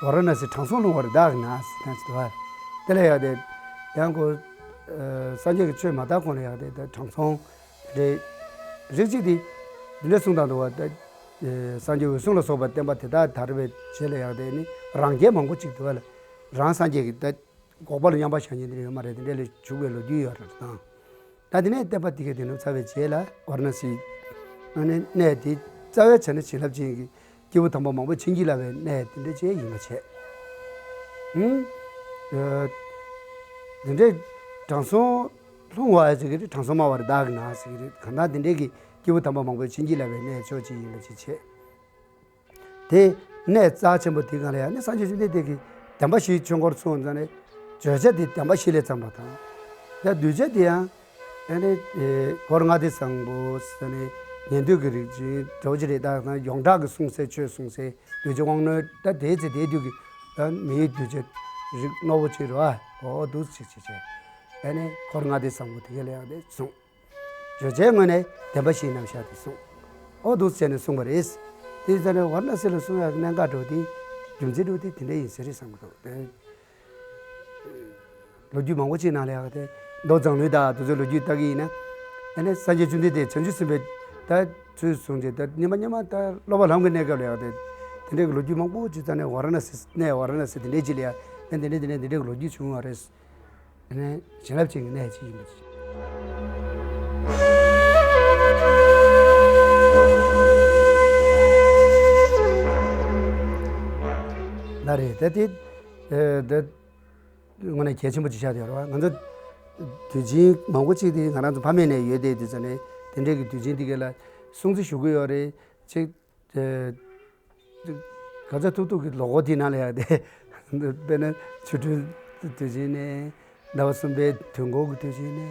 ཝཱ་ར་ཎ་སི་དྲང་སྲོང་ལྷུང་བ་རེད་ད་གི་ན་ཟེར་ཐང་ཆེ་དུ་བ། དེ་ལ་ཡག་དེ་ཡང་གོ། སངས་རྒྱས་ཀྱི་ཆོས་མ་དར་གོང་ལ་ཡག་དེ་ད་དྲང་སྲོང་རེད། རིགས་གཅིག་དེ་འདི་འདྲ་གསུངས་དང་འདུག་བ། ད་སངས་རྒྱས་འོད་སྲུང་ལ་སོགས་པ་བསྟན་པ་དེ་དག་དར་བའི་རྗེས་ལ་ཡག་དེ་ནི་རང་རྒྱལ་མང་པོ་གཅིག་འདུག་བ་ལ། རང་སངས་རྒྱས་ཀྱི་ད་འགོག་པ་ལ་མཉམ་པར་བཞག་མཁན་དེ་འདྲ་ཡོད་མ་རེད། དེ་འདྲ་ལས་བྱུང་བའི་ལོ་རྒྱུས་ཡོད་རེད་དང་། ད་དེ་ནས་བསྟན་པ་དེ་གའི་དེ་ནུབ་ཚར་བའི་རྗེས་ལ་ཝཱ་ར་ཎ་སི་ཨ་ནི་གནས་དེ་རྩ་བའི་བྱས་ན་བྱིན་རླབས་ཅན་གྱི་སྐྱེས་བུ་དམ་པ་མང་པོ་བྱིན་གྱིས་བརླབས་པའི་གནས་དེ་འདྲ་ཅིག་ཡིན་པ་བྱས། ཨུམ། ཨ། དེ་འདྲའི་དྲང་སྲོང་ལྷུང་བ་ཟེར་གྱི་རེད། དྲང་སྲོང་སྨྲ་བ་རེད་ད་གི་ན་ཟེར་གྱི་རེད། གང་ལྟར་དེ་འདྲའི་གི་སྐྱེས་བུ་དམ་པ་མང་པོ་བྱིན་གྱིས་བརླབས་པའི་གནས་མཆོག་ཅིག་ཡིན་པ་ཅིག་བྱས། དེ་གནས་རྩ་ཆེན་པོ་དེའི་སྒང་ལ་ཡང་ནི་སངས་རྒྱས་བཅོམ་ལྡན་འདས་ཀྱིས་བདེན་པ་བཞིའི་ཆོས་འཁོར་གསུངས་ཙང་ནས། བརྗོད་བྱ་དེ་བདེན་པ་བཞི་ལས་བརྩམས་པ་དང་། ཡང་གདུལ་བྱ་དེ་ཡང་ཨ་ནི་ཨེ་འཁོར་ལྔ་སྡེ་བཟང་པོ་ཟེར་ནས་ཉན་ཐོས་ཀྱི་རིགས་ཅན་འདྲ་བོ་ཅིག་རེད། ད་ཡོངས་གྲགས་ཀྱི་གསུང་སའི་ཆོས་གསུང་སའི་གདུལ་བྱ་དབང་རྣོན་ད་དེའི་ཚེ་དེའི་དུས་ཀྱི་ད་མིའི་གདུལ་བྱ་རིགས་རྣོ་བོ་ཅིག་རེད་བ། འོ་འདུག་ཅིག་ཅིག་བྱས་ཨ་ནི་འཁོར་ལྔ་སྡེ་བཟང་པོ་དེ་ག་ལ་ཡང་དེ་གསུངས། བརྗོད་བྱའི་ངོས་ནས་བདེན་པ་བཞིའི་རྣམ་གཞག་དེ་གསུངས། ཨོ་འདུག་ཟེར་ནས་གསུངས་པ་རེད། དེ་ཙ་ནས་ཝཱ་ར་ཎ་སི་ལ་གསུང་ཡག་གནད་འགག་འགྲོ་དེ་རྒྱུ་མཚན་འགྲོ་དེ་དེ་འདྲ་ཡིན་ཟེར་རེད་བསམ་གྱི་འདུག་དེ་ ལོ་རྒྱུས་མང་པོ་ཅིག་ནང་ལ་ཡག་དེ་མདོ་མཛངས་བླུན་དང་དེ་ཚོའི་ལོ་རྒྱུས་ལྟ་གི་ཡིན་ན། ཨ་ནི་སངས་རྒྱས་བཅོམ་ལྡན་འདས་བྱང་ཆུབ་སེམས་དཔའི་ད་ཚུལ་བཟུང་བྱས་ད་སྙེ་མ་སྙེ་མ་ད་སློབ་པ་ལམ་གྱི་གནས་སྐབས་ལ་ཡག་དེ་དེ་འདྲའི་གི་ལོ་རྒྱུས་མང་པོ་ཅིག་རྩ་ནས་ཝཱ་ར་ཎ་སི་གནས་ཝཱ་ར་ཎ་སི་དེ་འདྲའི་ཅིག་ལ་ཡག་ཨ་ནི་དེ་འདྲའི་དེ་འདྲའི་དེ་འདྲའི་གི་ལོ་རྒྱུས་བྱུང་བ་རེད། ཨ་ནི་བྱིན་རླབས་ཅན་གྱི་གནས་ཅིག་ཡིན་པ་ཅིག་ལ་རེད་ད་དེ་ད། དངོས་གནས་གལ་ཆེན་པོ་ཅིག་ཆགས་ཡོད་རེད་བ། ང་ཚོ་དུས་ཆེན་མང་པོ་ཅིག་དེ་ང་རང་ཚོ་ཕ་མེས་ནས་ཡོད་དེ་དུས་ཚོད་ནས་དེ་འདྲའི་གི་དུས་ཆེན་དེ་ག་ལ་སྲུང་བརྩི་ཞུ་གི་ཡོད་རེད་ཅིག་ག་ཚོད་ཐུབ་ཐུབ་ཀྱི་ལོ་འཁོར་དེའི་ནང་ལ་ཡག་དེ་དཔེར་ན་ཆོ་འཕྲུལ་དུས་ཆེན་ནས་ཟླ་བ་གསུམ་པའི་དུས་འཁོར་གྱི་དུས་ཆེན་ནས་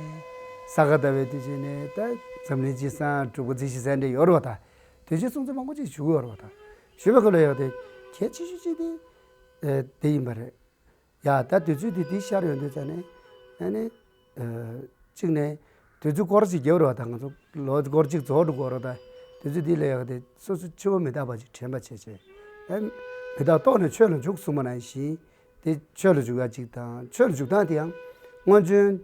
ས་ག་ཟླ་བའི་དུས་ཆེན་ནས་ད་འཛམ་གླིང་སྤྱི་བསང་དྲུག་པ་རྩིས་གཞི་ཟེར་འདྲ་ཡོད་རེད་བ། ད་དུས་ཆེན་སྲུང་བརྩི་མང་པོ་ཅིག་ཞུ་གི་ཡོད་རེད་བ། ད་ཞུ་བའི་སྐབས་ལ་ཡག་དེ་གལ་ཆེ་ཤོས་ཅིག་དེ་དེ་ཡིན་པ་རེད། ཡ་ད་དུས་ཚོད་དེ་དེ་ཤར་ཡོང་དུས་ཙ་ནས་ཨ་ནི་གཅིག་ནས་དུས་ཚོད་སྐོར་ཅིག་རྒྱབ་རོགས་དང་ང་ཚོ་ལོ་སྐོར་གཅིག་རྫོགས་འགྲོ་དགོས་རོགས་དང་དུས་ཚོད་དེ་ལས་ཡག་དེ་སོ་སོ་འཆི་བ་མི་རྟག་པ་ཅིག་དྲན་པ་བྱེད་བྱེད་ཨ་མི་རྟག་རྟོགས་ནས་ཆོས་ལ་འཇུག་གསུངས་པ་ནང་བཞིན་དེ་ཆོས་ལ་འཇུག་ཡག་ཅིག་དང་ཆོས་ལ་འཇུག་སྟངས་དེ་ཡང་སྔོན་བྱོན་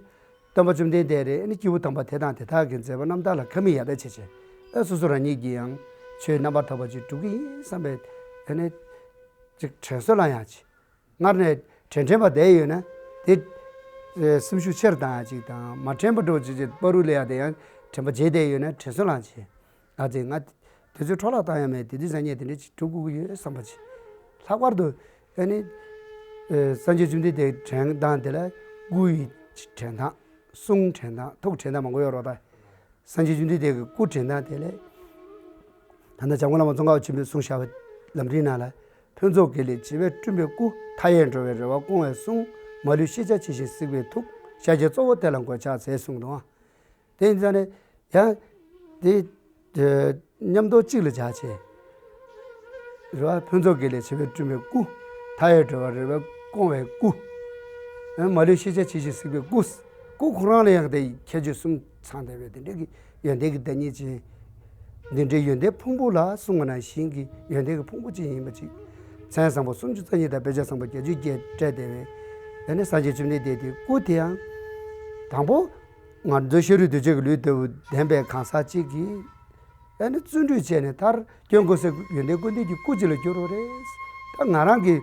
སྟོན་པ་བཅོམ་ལྡན་འདས་རེད། ཨ་ནི་སྐྱེས་བུ་དམ་པ་དེ་དང་དེ་དག་གི་མཛད་པ་རྣམ་དག་ལ་ཁ་མིག་ཡར་ལྟ་བྱེད་བྱེད་ཨ་སོ་སོ་རང་ཉིད་ཀྱིས་ཡང་ཆོས་རྣམ་པར་དག་པ་ཅིག་སྒྲུབ་ཀྱི་ཡིན་བསམ་པའི་ཨ་ནི་ཅིག་དྲན་གསོ་བསླང་ཡག་ཅིག་སྔར་ནས་དྲན་དྲན་པ་བསྡད་ཡོད་ན་དེ་ཨེ་སེམས་ཤུགས་ཆེར་བཏང་ཡ་ཅིག་དང་མ་དྲན་པ་འགྲོ་ཅིག་ཅིག་བར་དུ་ལས་ཡ་དེ་ཡང་དྲན་པ་བརྗེད་བསྡད་ཡོད་ན་དྲན་གསོ་ལངས་བྱེད། ཨ་ཙི་ང་དུས་ཚོད་འཕྲོ་བརླག་བཏང་ཡ་མེད་དེ་དུས་སང་ཉིན་དེ་འདྲ་ཅིག་སྒྲུབ་དགོས་ཀྱི་ཡོད་བསམ་པ་ཅིག་ལྷག་པར་དུ་ཨ་ནི་ཨེ་སངས་རྒྱས་བཅོམ་ལྡན་འདས་དྲན་སྟངས་དེ་ལ་སྐུ་ཡི་དྲན་སྟངས་གསུང་དྲན་སྟངས་ཐུགས་དྲན་སྟངས་མང་པོ་ཡོད་རོགས་ད། སངས་རྒྱས་བཅོམ་ལྡན་འདས་ཀྱི་སྐུ་དྲན་སྟངས་དེ་ལས། ད་ལྟ་འཇམ་མགོན་བླ་མ་ཙོང་ཁ་པ་ཆེན་པོས་གསུངས་བཞག་པའི་ལམ་རིམ་ནང་ལ། ཕུན་ཚོགས་དགེ་ལེགས་བྱེ་བས་བསྐྲུན་པའི་སྐུ། མཐའ་ཡས་འགྲོ་བའི་རེ་བ་སྐོང་བའི་གསུང་། མ་ལུས་ཤེས་བྱ་ཇི་བཞིན་གཟིགས་པའི་ཐུགས། ཤཱཀྱའི་གཙོ་བོ་དེ་ལ་མགོས་ཕྱག་འཚལ་གསུངས་འདུག་དེ་ཡིན་ཙང་ནས་ཡང་དེ་མཉམ་དུ་གཅིག་ལ་བྱ་བྱེད། རེ་བ་ཕུན་ཚོགས་དགེ་ལེགས་བྱེ་བས་བསྐྲུན་པའི་སྐུ། མཐའ་ཡས་འགྲོ་བའི་རེ་བ་སྐོང་བའི་སྐུ། མ་ལུས་ཤེས་བྱ་ཇི་བཞིན་གཟིགས་པའི་སྐུ། སྐུ་ཁོ་རང་ལ་ཡང་དེ་ཁྱད་ཆོས་གསུམ་ཚང་བསྡད་པའི་དེ་འདྲའི་གི་ཡོན་ཏན་གྱི་བདག་ཉིད་ཅན། འདི་འདྲའི་ཡོན་ཏན་ཕུང་པོ་ལ་གསུངས་པ་ནང་བཞིན་གྱི་ཡོན་ཏན་གྱི་ཕུང་པོ་ཅིག་ཡིན་པ་ཅིག་མཚན་བཟང་པོ་སུམ་ཅུ་རྩ་གཉིས་དང་དཔེ་བྱད་བཟང་པོ་བརྒྱད་ཅུ་གྱིས་སྤྲས་བསྡད་པའི་ཡང་ན་སངས་རྒྱས་བཅོམ་ལྡན་འདས་དེའི་སྐུ་དེ་ཡང་དང་པོ་ང་ཚོའི་ཤ་རུས་གདོས་བཅས་ཀྱི་ལུས་ལྟ་བུ་ལྡན་པའི་གང་ཟག་ཅིག་གིས། ཨ་ནི་བརྩོན་འགྲུས་བྱས་ནས་མཐར་སྐྱོན་ཀུན་ཟད་ཡོན་ཏན་ཀུན་ལྡན་གྱི་སྐུ་གཅིག་ལ་འགྱུར་བ་རེད། ད་ང་རང་གི་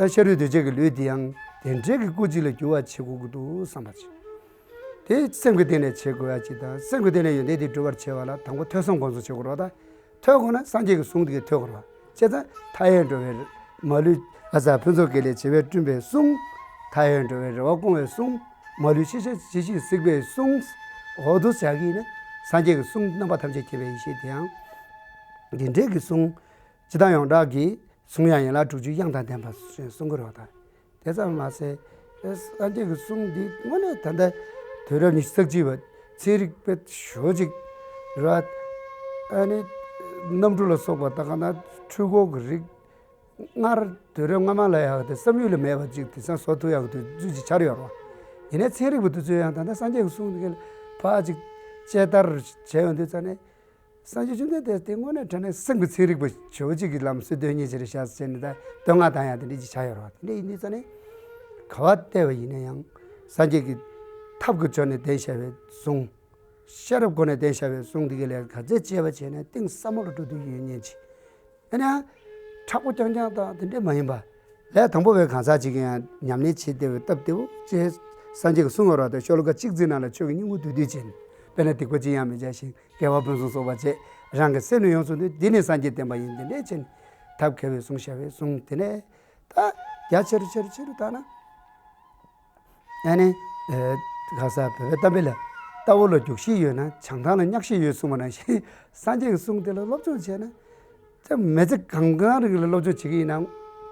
ཨ་ཤ་རུས་གདོས་བཅས་ཀྱི་ལུས་འདི་ཡང་དེ་འདྲའི་གི་སྐུ་གཅིག་ལ་འགྱུར་བ་བྱེད་དགོས་ཀྱི་འདུག་བསམ་པ་ཅིག་དེ་སེམས་ཀྱི་སྟེང་ནས་བྱེད་དགོས་ཡ་ཅིག་དང་སེམས་ཀྱི་སྟེང་ནས་ཡོན་ཏན་དེ་འགྲུབ་པར་བྱེད་པ་ལ་དང་པོ་ཐོས་བསམ་སྒོམ་གསུམ་བྱེད་དགོས་རེད་ད། ཐོས་དགོས་ན་སངས་རྒྱས་ཀྱི་གསུང་དེ་གས་ཐོས་དགོས་རེད་བ། བྱས་ཙང་མཐའ་ཡས་འགྲོ་བའི་མ་ལུས་ཨ་ཙ་ཕུན་ཚོགས་དགེ་ལེགས་བྱེ་བས་བསྐྲུན་པའི་གསུང་། མཐའ་ཡས་འགྲོ་བའི་རེ་བ་སྐོང་བའི་གསུང་། མ་ལུས་ཤེས་བྱ་ཇི་བཞིན་གཟིགས་པའི་གསུང་། འོ་དུ་བྱ་གི་ཡིན་ན་སངས་རྒྱས་ཀྱི་གསུང་རྣམ་པ་ཐམས་ཅད་མཁྱེན་པའི་ཡེ་ཤེས་དེའང་། འདི་འདྲའི་གི་གསུང་། སྤྱིར་བཏང་ཡོངས་གྲགས་ཀྱི་གསུང་དབྱངས་ཡན་ལག་དྲུག་ཅུའི་དབྱངས་དང་ལྡན་པ་ཞེས་གསུང་གི་རེད་བ་ད། དེ་ཙམ་མ་ཟད། སངས་རྒྱས་ཀྱི་གསུང་འདི་དངོས་གནས་ད་ལྟ་དུས་རབས་ཉི་ཤུ་རྩ་གཅིག་པ་ཚན་རིག་པ་ཞེ་པོ་ཅིག་རེད་བ། ཨ་ནི་གནམ་གྲུ་ལ་སོགས་པ་ད་ག་ན་འཕྲུལ་འཁོར་གྱི་རིགས་སྔར་དུས་རབས་སྔ་མ་ལ་ཡག་དེ་བསམ་ཡུལ་ལ་མེད་པ་ཅིག་དེང་སང་བཟོ་ཐུབ་ཡག་གི་དུས་ཚོད་ཅིག་ཆགས་ཡོད་རེད་བ། ཡིན་ནའི་ཚན་རིག་པ་དེ་ཚོས་ཡང་ད་ལྟ་སངས་རྒྱས་ཀྱི་གསུང་འདི་ག་ལ་ཕར་ཅིག་དཔྱད་བསྡུར་བྱས་ཡོང་དུས་ཙ་ནས། སངས་རྒྱས་བཅོམ་ལྡན་འདས་དེ་དངོས་གནས་དྲང་གནས་སེམས་ཀྱི་ཚན་རིག་པ་ཇོ་བོ་གཅིག་གི་ལམ་སྲོལ་སྟོན་མཁན་ཅིག་རེད་ཤག་ཟེར་ནས་ད་བསྟོད་བསྔགས་བཏང་ཡག་དེ་འདྲ་ཅིག་ཆགས་ཡོད་རེད་བ། དེ་འདྲ་ཡིན་དུས་ཙ་ནས་ག་བ་བལྟས་པ་ཡིན་ན་ཡང་སངས་རྒྱས་ཀྱི་ཐབས་ཀྱི་སྒོ་ནས་བསྟན་བཞག་པའི་གསུང་། ཤེས་རབ་སྒོ་ནས་བསྟན་བཞག་པའི་གསུང་འདི་ག་ལས་ག་ཚད་དཔྱད་པ་བྱས་ནས་གཏིང་ཟབ་མོ་ལ་འགྲོ་འདོད་ཡོད་མཁན་ཅིག་ཨ་ནི་ཡང་མཁྲེགས་པོ་རྐྱང་རྐྱང་དང་དེ་འདྲ་མ་ཡིན་པ། ལས་དང་པོ་བའི་གང་ཟག་ཅིག་གིས་ཡང་ཉམས་ལེན་བྱེད་བདེ་བའི་སྟབས་བདེ་པོ་བྱས། སངས་རྒྱས་ཀྱི་གསུང་ངོ་ར་དང་ཤོ་ལོ་ཀ་གཅིག་ཙམ་ནང་ལ་ཆོས་ཀྱི་སྙིང་པོ་བསྡུས་བསྡུས་བྱས་ནས་དཔེར་ན་སྡིག་པ་ཅི་ཡང་མི་བྱ་ཞིང་དགེ་བ་ཕུན་སུམ་ཚོགས་པར་བྱེད། རང་གི་སེམས་ནི་ཡོངས་སུ་འདུལ། འདི་ནི་སངས་རྒྱས་བསྟན་པ་ཡིན། འདི་འདྲས་བྱས་ནས་ཐབས་མཁས་པའི་གསུང་བཤད་པའི་གསུང་དེ་ནས་ད་རྒྱ་ཆེ་རུ་ཆེ་རུ་ཆེ་རུ་བཏང་ན། ཨ་ནི། ཨེ། ག་ས་བོད་པའི་གཏམ་དཔེ་ལ། རྟ་བོ་ལ་རྒྱུག་ཤེས་ཡོད་ན་བྱང་ཐང་ལ་བསྙག་ཤེས་ཡོད་གསུངས་པ་ནང་བཞིན་སངས་རྒྱས་ཀྱི་གསུང་དེ་ལ་སློབ་སྦྱོང་བྱས་ན། ད་མི་ཚེ་གང་གང་རིང་ལ་སློབ་སྦྱོང་བྱེད་ཀྱི་ཡིན་ན།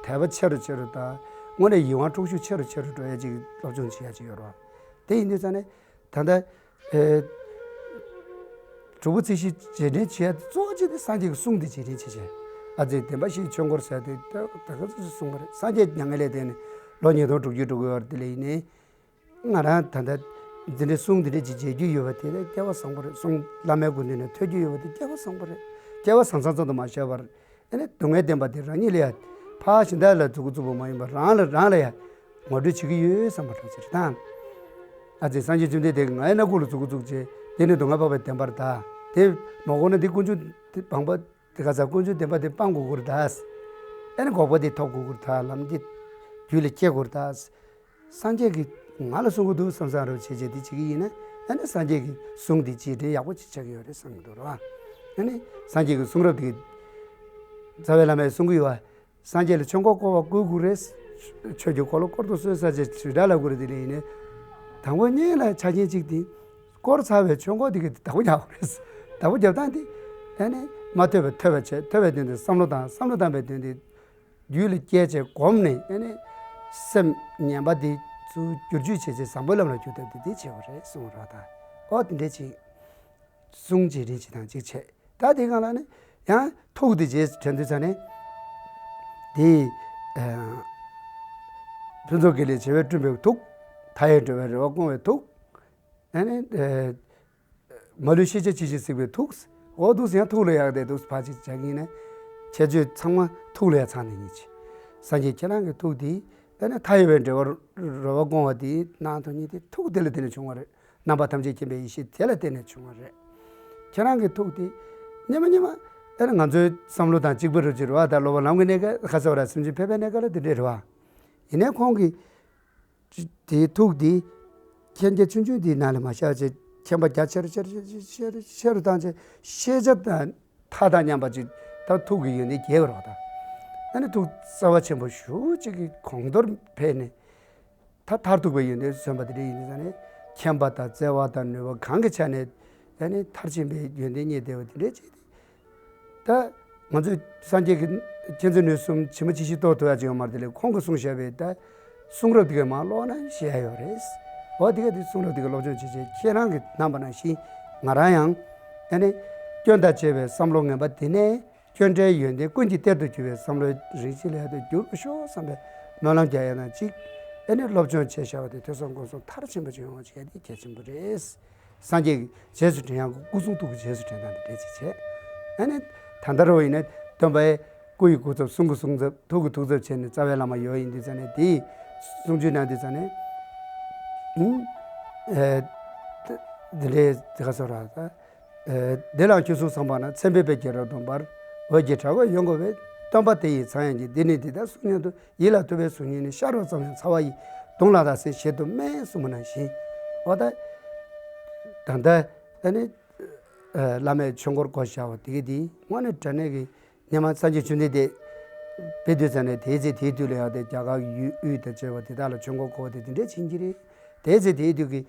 དད་པ་ཆེ་རུ་ཆེ་རུ་དང་། དངོས་གནས་ཡིད་དབང་འཕྲོག་ཤུགས་ཆེ་རུ་ཆེ་རུ་འགྲོ་ཡ་ཅིག་སློབ་སྦྱོང་བྱེད་ཡ་ཅིག་ཡོད་རེད་བ། དེ་ཡིན་དུས་ཙང་ནས། ད་ལྟ། ཨེ། དྲུག་པོ་རྩིས་གཞི་རྗེས་དྲན་བྱེད་ཡ་དེ་གཙོ་བོ་གཅིག་དེ་སངས་རྒྱས་ཀྱི་གསུང་དེ་རྗེས་དྲན་བྱེད་བྱེད། ཨ་ཙི་བདེན་པ་བཞིའི་ཆོས་འཁོར་ཟེར་དེ་ད་ད་ག་ཚོད་གསུངས་པ་རེད། སངས་རྒྱས་མྱ་ངན་ལས་འདས་ནས་ལོ་ཉིས་སྟོང་དྲུག་ཅུ་འགྲོ་གི་ཡོད་རེད། དེ་ལ་ཡིན་ནའི། ང་རང་ད་ལྟ་འདི་འདྲའི་གསུང་འདི་འདྲ་ཅིག་མཇལ་རྒྱུ་ཡོད་པ་དེ་ལ་སྐལ་བ་བཟང་པོ་རེད། གསུང་བླ་མའི་སྐུ་མདུན་ནས་ཐོས་རྒྱུ་ཡོད་པ་དེ་སྐལ་བ་བཟང་པོ་རེད། སྐལ་བ་བཟང་ཙམ་ཙམ་དུ་མ་བཞག་པར། ཨ་ནི་སྡུག་བསྔལ་བདེན་པ་དེ་རང་ཉིད་ལ་ཡ། ཕར་གཞན་དག་ལ་མཛུབ་གུ་བཙུགས་པ་མ་ཡིན་པར་རང་ལ་རང་ལ་ཡ། ངོ་སྤྲོད་བྱེད་ཀྱི་ཡོད་བསམ་པ་འདྲ་ཅིག་རེད་ད། ཨ་ཙི། སངས་རྒྱས་བཅོམ་ལྡན་འདས་ཀྱིས་ང་ཡི་སྣ་ཁུག་ལ་འཛུལ་དགོས་འཛུགས་བྱས། དེ་ནི་སྡུག་བསྔལ་འཕགས་པའི་བདེན་པར་གདའ། དེ་མ་གོ་ན་འདི་ཀུན་འབྱུང་དེ་བང་པ་དེ་ག་ས་ཀུན་འབྱུང་བདེན་པ་དེ་སྤང་དགོས་ཀྱི་རེད་ད། ཨ་ནི་འགོག་པ་དེ་ཐོབ་དགོས་ཀྱི་རེད་ད། ལམ་འདི་རྒྱུད་ལ་སྐྱེ་དགོས་རེད་ད། སངས་རྒྱས་ཀྱིས་ང་ལ་གསུང་གི་འདུག་བསམ་བསམ་རོགས་བྱེད་བྱེད་འདི་བྱེད་ཀྱི་ཡིན་ན། ཨ་ནི་སངས་རྒྱས་ཀྱི་གསུང་འདི་རྗེས་དྲན་ཡག་པོ་ཅིག་ཆགས་ཀྱི་ཡོད་རེད་བསམ་གྱི་འདུག་ར། ཨ་ནི་སངས་རྒྱས་ཀྱི་གསུང་རབ་འདི་རྩ་བའི་བླ་མས་གསུང་གི་ཡོད་པ། སངས་རྒྱས་ལ་ཆོས་འཁོར་བསྐོར་བ་བསྐུལ་དགོས་རེད། ཆོས་ཀྱི་འཁོར་ལོ་བསྐོར་དུ་གསོལ་ཟེར་བྱས་ཞུས་དག་ལབ་དགོས་རེད། དེ་ལས་ཡིན་ནའི་དང་པོ་ཉིད་ལ་ཆ་རྐྱེན་གཅིག་དེ། བསྐོར་ཚར་བའི་ཆོས་འཁོར་དེ་གི་བདག་པོ་རྒྱག་དགོས་རེད། བདག་པོ་རྒྱབ་སྟངས་དེ། ཨ་ནི་མ་ཐོས་པ་ཐོས་པ་བྱས། ཐོས་པའི་དོན་དེ་བསམ་བློ་བཏང་། བསམ་བློ་བཏང་བའི་དོན་དེ་རྒྱུད་ལ་སྐྱེས་བྱས་བསྒོམས་ནས། ཨ་ནི་སེམས་ངན་པ་དེ་ཚུར་བསྒྱུར་བཅོས་བྱས་བྱས་བཟང་པོའི་ལམ་ལ་བསྒྱུར་ཐབས་དེ་དེ་བྱེད་དགོས་རེད་གསུངས་པ་རེད་ད། ཨོ་དེ་འདྲས་ཅིག་གསུང་རྗེས་དྲན་བྱེད་སྟངས་གཅིག་བྱས། ད་དེའི་སྒང་ལ་ནི་ཡང་ཐུགས་དེ་རྗེས་དྲན་དུས་ཙ་ནས། དེ་ཨ་ཕུན་ཚོགས་དགེ་ལེགས་བྱེ་བས་བསྐྲུན་པའི་ཐུགས། མཐའ་ཡས་འགྲོ་བའི་རེ་བ་སྐོང་བའི་ཐུགས། ཨ་ནི་ཨ་མ་ལུས་ཤེས་བྱ་ཇི་བཞིན་གཟིགས་པའི་ཐུགས། འོ་འདུག་སེ་ཡང་ཐུགས་ལ་ཡག་དེ་འདུག་ཕར་ཅིག་བྱ་གི་ཡིན་ན། ཁྱད་ཆོས་ཚང་མ་ཐུགས་ལ་ཡང་ཚང་ནས་ཡིན་གྱི། སངས་རྒྱས་ཁྱེད་རང་གི་ཐུགས་དེ། ཨ་ནི་མཐའ་ཡས་པའི་འགྲོ་བའི་རེ་བ་སྐོང་བ་དེ་སྣང་དུ་ཉིད་དེ་ཐུགས་དེ་ལ་བརྟེན་ནས་བྱུང་བ་རེད། རྣམ་པ་ཐམས་ཅད་མཁྱེན་པའི་ཡེ་ཤེས་དེ་ལ་བརྟེན་ནས་བྱུང་བ་རེད། ཁྱེད་རང་གི་ཐུགས་དེ་སྙེ་མ་སྙེ་མ། ཨ་ནི་ང་ཚོའི་བསམ་བློ་དང་གཅིག་པ་རུ་གྱུར་བ་དང་། སློབ་པ་ལམ་གྱི་གནས་སྐབས་ཁ་ཚ་བ་ར་སེམས་ཅན་ཕལ་པའི་གནས་སྐབས་ལ་དེ་འདྲས་རེད་བ། ཡིན་ནའི་ཁོང་གིས་དེའི་ཐུགས་དེ་མཁྱེན་བརྒྱ་ཆུང་ཆུང་དེའི་ནང་ལ་མ་བཞག་བྱས། མཁྱེན་པ་རྒྱ་ཆེ་རུ་ཆེ་རུ་ཆེ་རུ་ཆེ་རུ་བཏང་བྱས། ཤེས་བྱ་དང་མཐའ་དང་མཉམ་པ་ཅིག་ད་ཐུགས་ཀྱི་ཡོན་ཏན་རྒྱས་པ་རེད་བ་ད། ཨ་ནི་ཐུགས་རྩ་བ་ཆེན་པོ་ཞེ་པོ་ཅིག་གི་གོང་མཐོར་འཕེལ་ནས། ད་མཐར་ཐུག་པའི་ཡོན་ཏན་སོན་པ་དེ་འདྲ་ཡིན་དུས་ཙ་ནས། མཁྱེན་པ་དང་བརྩེ་བ་དང་ནུས་པ་གང་གི་ཆ་ནས། ཨ་ནི་མཐར་ཕྱིན་པའི་ཡོན་ཏན་རྙེད་བསྡད་པ་དེ་འདྲ་ཅིག་དེ། ད་ང་ཚོས་སངས་རྒྱས་ཀྱི་མཁྱེན་བརྩེ་ནུས་གསུམ་ཇི་མ་ཇི་བཞིན་རྟོགས་ཐུབ་ཡ་ཅིག་ཡོད་མ་རེད། དེ་ལས་ཁོང་གིས་གསུངས་བཞག་པའི་ད་གསུང་རབ་དེ་ག་མར་ཀློག་ན་ཤེས་ཡ་ཡོད་རེད། འོ་དེ་ག་དེ་གསུང་རབ་དེ་ག་སློབ་སྦྱོང་བྱེད་བྱེད་ཁྱེད་རང་གི་རྣམ་པ་ནང་བཞིན་ང་རང་ཡང་ཨ་ནི་སྐྱོན་དང་བཅས་པའི་བསམ་བློ་ངན་པ་དེ་ནས། སྐྱོན་བྲལ་ཡོན་ཏན་ཀུན་གྱི་གཏེར་དུ་གྱུར་པའི་བསམ་བློའི་རིགས་ཤིག་ལ་ཡར་དུ་འགྱུར་ཤོག་བསམ་པའི་སྨོན་ལམ་རྒྱག་ཡ་ནང་གཅིག་ཨ་ནི་སློབ་སྦྱོང་བྱས་བཞག་པ་དེ་ཐོས་བསམ་སྒོམ་གསུམ་མཐར་ཕྱིན་པ་ཅིག་ཡོང་བ་བྱེད་ཡ་དེ་གལ་ཆེན་པོ་རེད། སངས་རྒྱས་ཀྱི་རྗེས་སུ་དྲན་ཡག་གི་སྐུ་གསུང་ཐུགས་ཀྱི་རྗེས་སུ་དྲན་སྟངས་དེ་འདྲ་ཅིག་བྱས། ཨ་ནི་ད་ལྟ་རུ་ཡིན་ན་སྟོན་པའི་སྐུ་ཡི་སྐུ་ཚབ། གསུང་གི་གསུང་ཚབ། ཐུགས་ཀྱི་ཐུགས་ཚབ་བྱས་ནས་རྩ་བའི་བླ་མ་ཡོད་ཡིན་དུས་ཙ་ནས། དེའི་གསུང་ཆོས་གནང་དུས་ཙ་ནས། ཨུམ། ཨེ། དེ་འདྲའི་དེ་ག་སོ་ར་ད། ཨེ། འདི་ལའང་ཁྱོད་གསུང་བསམ་པ་ན། མཚན་དཔེ་དཔེ་བརྒྱད་རབ་སྟོན་པར། འོད་ཀྱི་གྲགས་པས་ཡོངས་བསྐོར་བའི། སྟོན་པ་དེ་ཡི་ཚངས་དབྱངས་ཀྱིས། འདི་ནི་འདི་ལྟར་གསུང་སྙམ་དུ། ཡིད་ལ་ཐུབ་པའི་གཟུགས་བརྙན་ནི། ཤར་བ་ཙམ་ཡང་ཚ་བ་ཡིས། གདུང་ལ་ལྟ་ཟིན་བཞིན་དུ་སྨྲས་གསུངས་པ་ནང་བཞིན། འོ་ད། ད་ལྟ་ཨ་ནི་ཨ་བླ་མས་ཆོས་འཁོར་བསྐོར་བཞག་པ་དེ་ག་དེ་དངོས་གནས་དྲང་གནས་ཀྱི་སྔོན་མ་སངས་རྒྱས་བཅོམ་ལྡན་འདས་ཕེབས་དུས་ཙ་ནས། དེའི་ཚེ་དེའི་དུས་ལ་ཡང་དེ་རྒྱ་གར་ཡུལ་དབུས་དང་བཅས་པ་དེ་དག་ལ་ཆོས་འཁོར་བསྐོར་བ་དེ་དེ་འདྲས་ཕྱིན་གྱི་རེད། དེའི་ཚེ་དེའི་དུས་ཀྱི་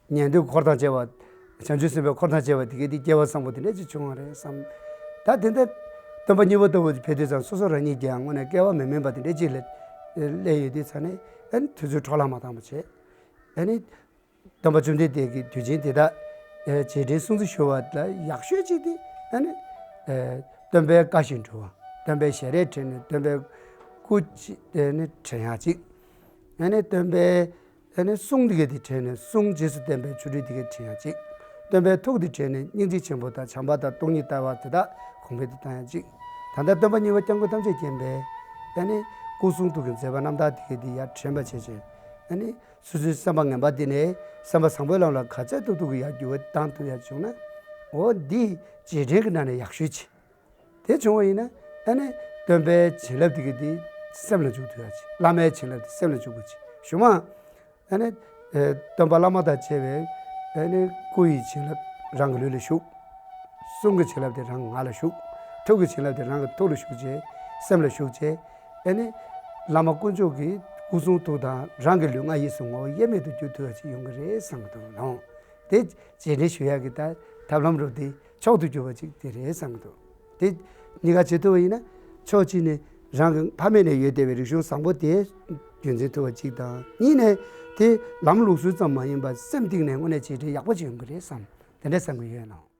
ཉན་ཐོས་འཁོར་དང་བཅས་པ། བྱང་ཆུབ་སེམས་དཔའི་འཁོར་དང་བཅས་པ་དེ་ག་དེ་སྐལ་བ་བཟང་པོ་དེ་འདྲས་ཅིག་བྱུང་བ་རེད་བསམ། ད་དེ་འདྲ་སྟོན་པ་གཉིས་པ་ལྟ་བུ་ཕེབས་དུས་ཙང་། སོ་སོ་རང་ཉིད་ཀྱིའང་དངོས་གནས་སྐལ་བ་མི་དམན་པ་དེ་འདྲས་ཅིག་ལ་སླེབས་ཡོད་དུས་ཙ་ནས། ཨ་ནི་དུས་ཚོད་འཕྲོ་བརླག་མ་བཏང་བ་བྱས། ཨ་ནི་སྟོན་པ་བཅོམ་ལྡན་འདས་ཀྱི་དུས་ཆེན་དེ་དག་རྗེས་དྲན་སྲུང་བརྩི་ཞུ་བ་ལ་ཡག་ཤོས་ཅིག་དེ། ཨ་ནི་སྟོན་པའི་བཀའ་བཞིན་སྒྲུབ་པ། སྟོན་པའི་ཞལ་རས་དྲན་ནས། སྟོན་པའི་སྐུ་ཅིག་ཨ་ནི་དྲན་ཡག་ཅིག་ཨ་ནི་སྟོན་པའི་ཨ་ནི་གསུང་དེ་ག་དེ་དྲན་ནས། གསུང་རྗེས་སུ་བསྟན་པའི་ཆོ་འཕྲུལ་དེ་ག་དྲན་ཡག་ཅིག་སྟོན་པའི་ཐུགས་དེ་དྲན་ནས། སྙིང་རྗེ་ཆེན་པོ་དང་བྱམས་པ་དང་སྟོང་ཉིད་ལྟ་བ་དེ་དག་གོང་འཕེལ་དུ་བཏང་ཡག་ཅིག་ད་ལྟ་སྟོན་པ་གཉིས་པ་སྐྱབས་མགོན་ཐམས་ཅད་མཁྱེན་པའི་ཨ་ནི་སྐུ་གསུང་ཐུགས་ཀྱི་མཛད་པ་རྣམ་དག་དེ་ག་དེ་ཡར་དྲན་པ་བྱས་བྱས། ཨ་ནི་སོ་སོའི་བསམ་པ་ངན་པ་དེ་ནས་བསམ་པ་བཟང་པོའི་ལམ་ལ་ག་ཚད་ཐུབ་ཐུབ་ཀྱིས་ཡར་འགྱུར་བ་བཏང་ཐུབ་ཡག་བྱུང་ན། འོ་འདི་རྗེས་དྲན་གྱི་ནང་ནས་ཡག་ཤོས་ཅིག་དེ་བྱུང་བ་ཡིན་ན། ཨ་ནི་སྟོན་པའི་བྱིན་རླབས་དེ་ག་དེ་སེམས་ལ་འཇུག་ཐུབ་ཡག་ཅིག་བླ་མའི་བྱིན་རླབས་དེ་སེམས་ལ་འཇུག་དགོས་ཅིག་གཞུག་མ། ཨ་ནི་ཨ་སྟོན་པ་བླ་མ་དང་བཅས་པའི་ཨ་ནི་སྐུ་ཡི་བྱིན་རླབས་རང་གི་ལུས་ལ་ཞུགས། གསུང་གི་བྱིན་རླབས་དེ་རང་ངག་ལ་ཞུགས། ཐུགས་ཀྱི་བྱིན་རླབས་དེ་རང་གི་ཐུགས་ལ་ཞུགས་བྱས། སེམས་ལ་ཞུགས་བྱས། ཨ་ནི་བླ་མ་དཀོན་མཆོག་གི་སྐུ་གསུང་ཐུགས་དང་རང་གི་ལུས་ངག་ཡིད་གསུམ་ངོ་བོ་དབྱེར་མེད་དུ་གྱུར་ཐུབ་པ་ཅིག་ཡོང་གི་རེད་བསམ་གྱི་འདུག་ལགས། དེ་རྗེས་དྲན་ཞུ་ཡག་གི་ད་ཐབས་ལམ་རུ་དེ་མཆོག་ཏུ་གྱུར་པ་ཅིག་དེ་རེད་བསམ་གྱི་འདུག་དེ་གཉིས་ཀ་བྱེད་ཐུབ་པ་ཡིན་ན། ཕྱོགས་གཅིག་ནས་རང་གི་ཕ་མེས་ནས་ཡོད་བསྡད་པའི་རིག་གཞུང་བཟང་པོ་དེ་རྒྱུན་འཛིན་ཐུབ་པ་གཅིག་དང་། གཉིས་ནས་དེ་ལམ་ལུགས་སྲོལ་ཙམ་མ་ཡིན་པར་སེམས་གཏིང་ནས་དངོས་གནས་རྗེས་དྲན་ཡག་པོ་ཅིག་ཡོང་གི་རེད་བསམ། དེ་འདྲ་བསམ་གྱི་ཡོད་ལགས།